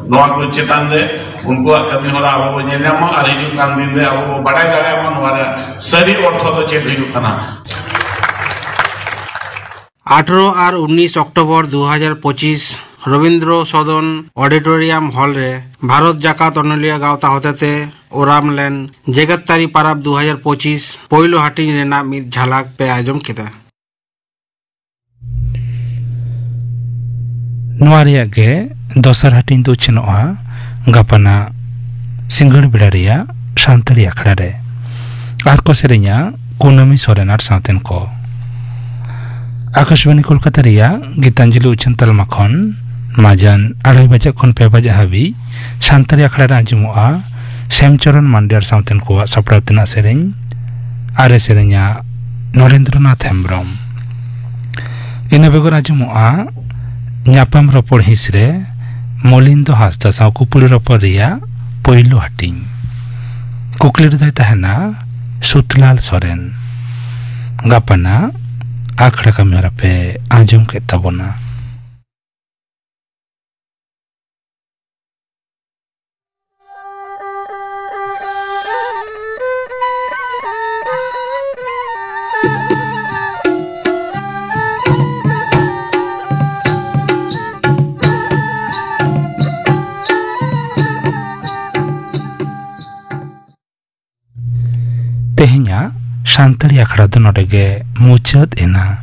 ᱱᱚᱣᱟ ᱠᱚ ᱪᱮᱛᱟᱱ ᱨᱮ ᱩᱱᱠᱩᱣᱟᱜ ᱠᱟᱹᱢᱤ ᱦᱚᱨᱟ ᱟᱵᱚ ᱵᱚ ᱧᱮᱞ ᱧᱟᱢ ᱢᱟ ᱟᱨ ᱦᱤᱡᱩᱜ ᱠᱟᱱ ᱫᱤᱱ ᱨᱮ ᱟᱵᱚ ᱵᱚ ᱵᱟᱰᱟᱭ ᱫᱟᱲᱮᱭᱟᱜ ᱢᱟ ᱱᱚᱣᱟ ᱨᱮᱭᱟᱜ ᱥᱟᱹᱨᱤ ᱚᱨᱛᱷᱚ ᱫᱚ ᱪᱮᱫ ᱦᱩᱭᱩᱜ ᱠᱟᱱᱟ᱾ ᱟᱴᱷᱨᱚ ᱟᱨ ᱩᱱᱤᱥ ᱚᱠᱴᱳᱵᱚᱨ ᱫᱩ ᱦᱟᱡᱟᱨ ᱯᱚᱸᱪᱤᱥ ᱨᱚᱵᱤᱱᱫᱨᱚ ᱥᱚᱫᱚᱱ ᱚᱰᱤᱴᱳᱨᱤᱭᱟᱢ ᱦᱚᱞ ᱨᱮ ᱵᱷᱟᱨᱚᱛ ᱡᱟᱠᱟᱛ ᱚᱱᱚᱞᱤᱭᱟᱹ ᱜᱟᱶᱛᱟ ᱦᱚᱛᱮᱛᱮ ᱳᱨᱟᱢ ᱞᱮᱱ ᱡᱮᱜᱮᱛ ᱛᱟᱹᱨᱤ ᱯᱟᱨᱟᱵᱽ ᱫᱩ ᱦᱟᱡᱟᱨ ᱯᱚᱸᱪᱤᱥ ᱯᱳᱭᱞᱳ ᱦᱟᱹᱴᱤᱧ ᱨᱮᱱᱟᱜ ᱢᱤᱫ ᱡᱷᱟᱞᱟᱠ ᱯᱮ ᱟᱸᱡᱚᱢ ᱠᱮᱫᱟ᱾ ᱱᱚᱣᱟ ᱨᱮᱭᱟᱜ ᱜᱮ ᱫᱚᱥᱟᱨ ᱦᱟᱹᱴᱤᱧ ᱫᱚ ᱩᱪᱷᱟᱹᱱᱚᱜᱼᱟ ᱜᱟᱯᱟᱱᱟᱜ ᱥᱤᱸᱜᱟᱹᱲ ᱵᱮᱲᱟ ᱨᱮᱭᱟᱜ ᱥᱟᱱᱛᱟᱲᱤ ᱟᱠᱷᱲᱟ ᱨᱮ᱾ ᱟᱨ ᱠᱚ ᱥᱮᱨᱮᱧᱟ ᱠᱩᱱᱟᱹᱢᱤ ᱥᱚᱨᱮᱱ ᱟᱨ ᱥᱟᱶᱛᱮᱱ ᱠᱚ᱾ ᱟᱠᱟᱥᱵᱟᱬᱤ ᱠᱳᱞᱠᱟᱛᱟ ᱨᱮᱭᱟᱜ ᱜᱤᱛᱟᱧᱡᱚᱞᱤ ᱩᱪᱷᱟᱹᱱ ᱛᱟᱞᱢᱟ ᱠᱷᱚᱱ ᱢᱟᱡᱟᱱ ᱟᱲᱟᱭ ᱵᱟᱡᱟᱜ ᱠᱷᱚᱱ ᱯᱮ ᱵᱟᱡᱟᱜ ᱦᱟᱹᱵᱤᱡ ᱥᱟᱱᱛᱟᱲᱤ ᱟᱠᱷᱲᱟ ᱨᱮ ᱟᱸᱡᱚᱢᱚᱜᱼᱟ ᱥᱮᱢᱪᱚᱨᱚᱱ ᱢᱟᱱᱰᱤ ᱟᱨ ᱥᱟᱶᱛᱮᱱ ᱠᱚᱣᱟᱜ ᱥᱟᱯᱲᱟᱣ ᱛᱮᱱᱟᱜ ᱥᱮᱨᱮᱧ᱾ ᱟᱨᱮ ᱥᱮᱨᱮᱧᱟ ᱱᱚᱨᱮᱱᱫᱨᱚᱱᱟᱛᱷ ᱦᱮᱢᱵᱽᱨᱚᱢ᱾ ᱤᱱᱟᱹ ᱵᱮᱜᱚᱨ ᱟᱸᱡᱚᱢᱚᱜᱼᱟ ᱧᱟᱯᱟᱢ ᱨᱚᱯᱚᱲ ᱦᱤᱸᱥ ᱨᱮ ᱢᱚᱞᱤᱱᱫᱚ ᱦᱟᱸᱥᱫᱟ ᱥᱟᱶ ᱠᱩᱯᱩᱞᱤ ᱨᱚᱯᱚᱲ ᱨᱮᱭᱟᱜ ᱯᱳᱭᱞᱳ ᱦᱟᱹᱴᱤᱧ᱾ ᱠᱩᱠᱞᱤ ᱨᱮᱫᱚᱭ ᱛᱟᱦᱮᱱᱟ ᱥᱩᱛᱞᱟᱞ ᱥᱚᱨᱮᱱ᱾ ᱜᱟᱯᱟᱱᱟᱜ ᱟᱠᱷᱲᱟ ᱠᱟᱹᱢᱤᱦᱚᱨᱟ ᱯᱮ ᱟᱸᱡᱚᱢ ᱠᱮᱫ ᱛᱟᱵᱚᱱᱟ᱾ ᱛᱮᱦᱮᱧᱟᱜ ᱥᱟᱱᱛᱟᱲᱤ ᱟᱠᱷᱲᱟ ᱫᱚ ᱱᱚᱰᱮ ᱜᱮ ᱢᱩᱪᱟᱹᱫ ᱮᱱᱟ᱾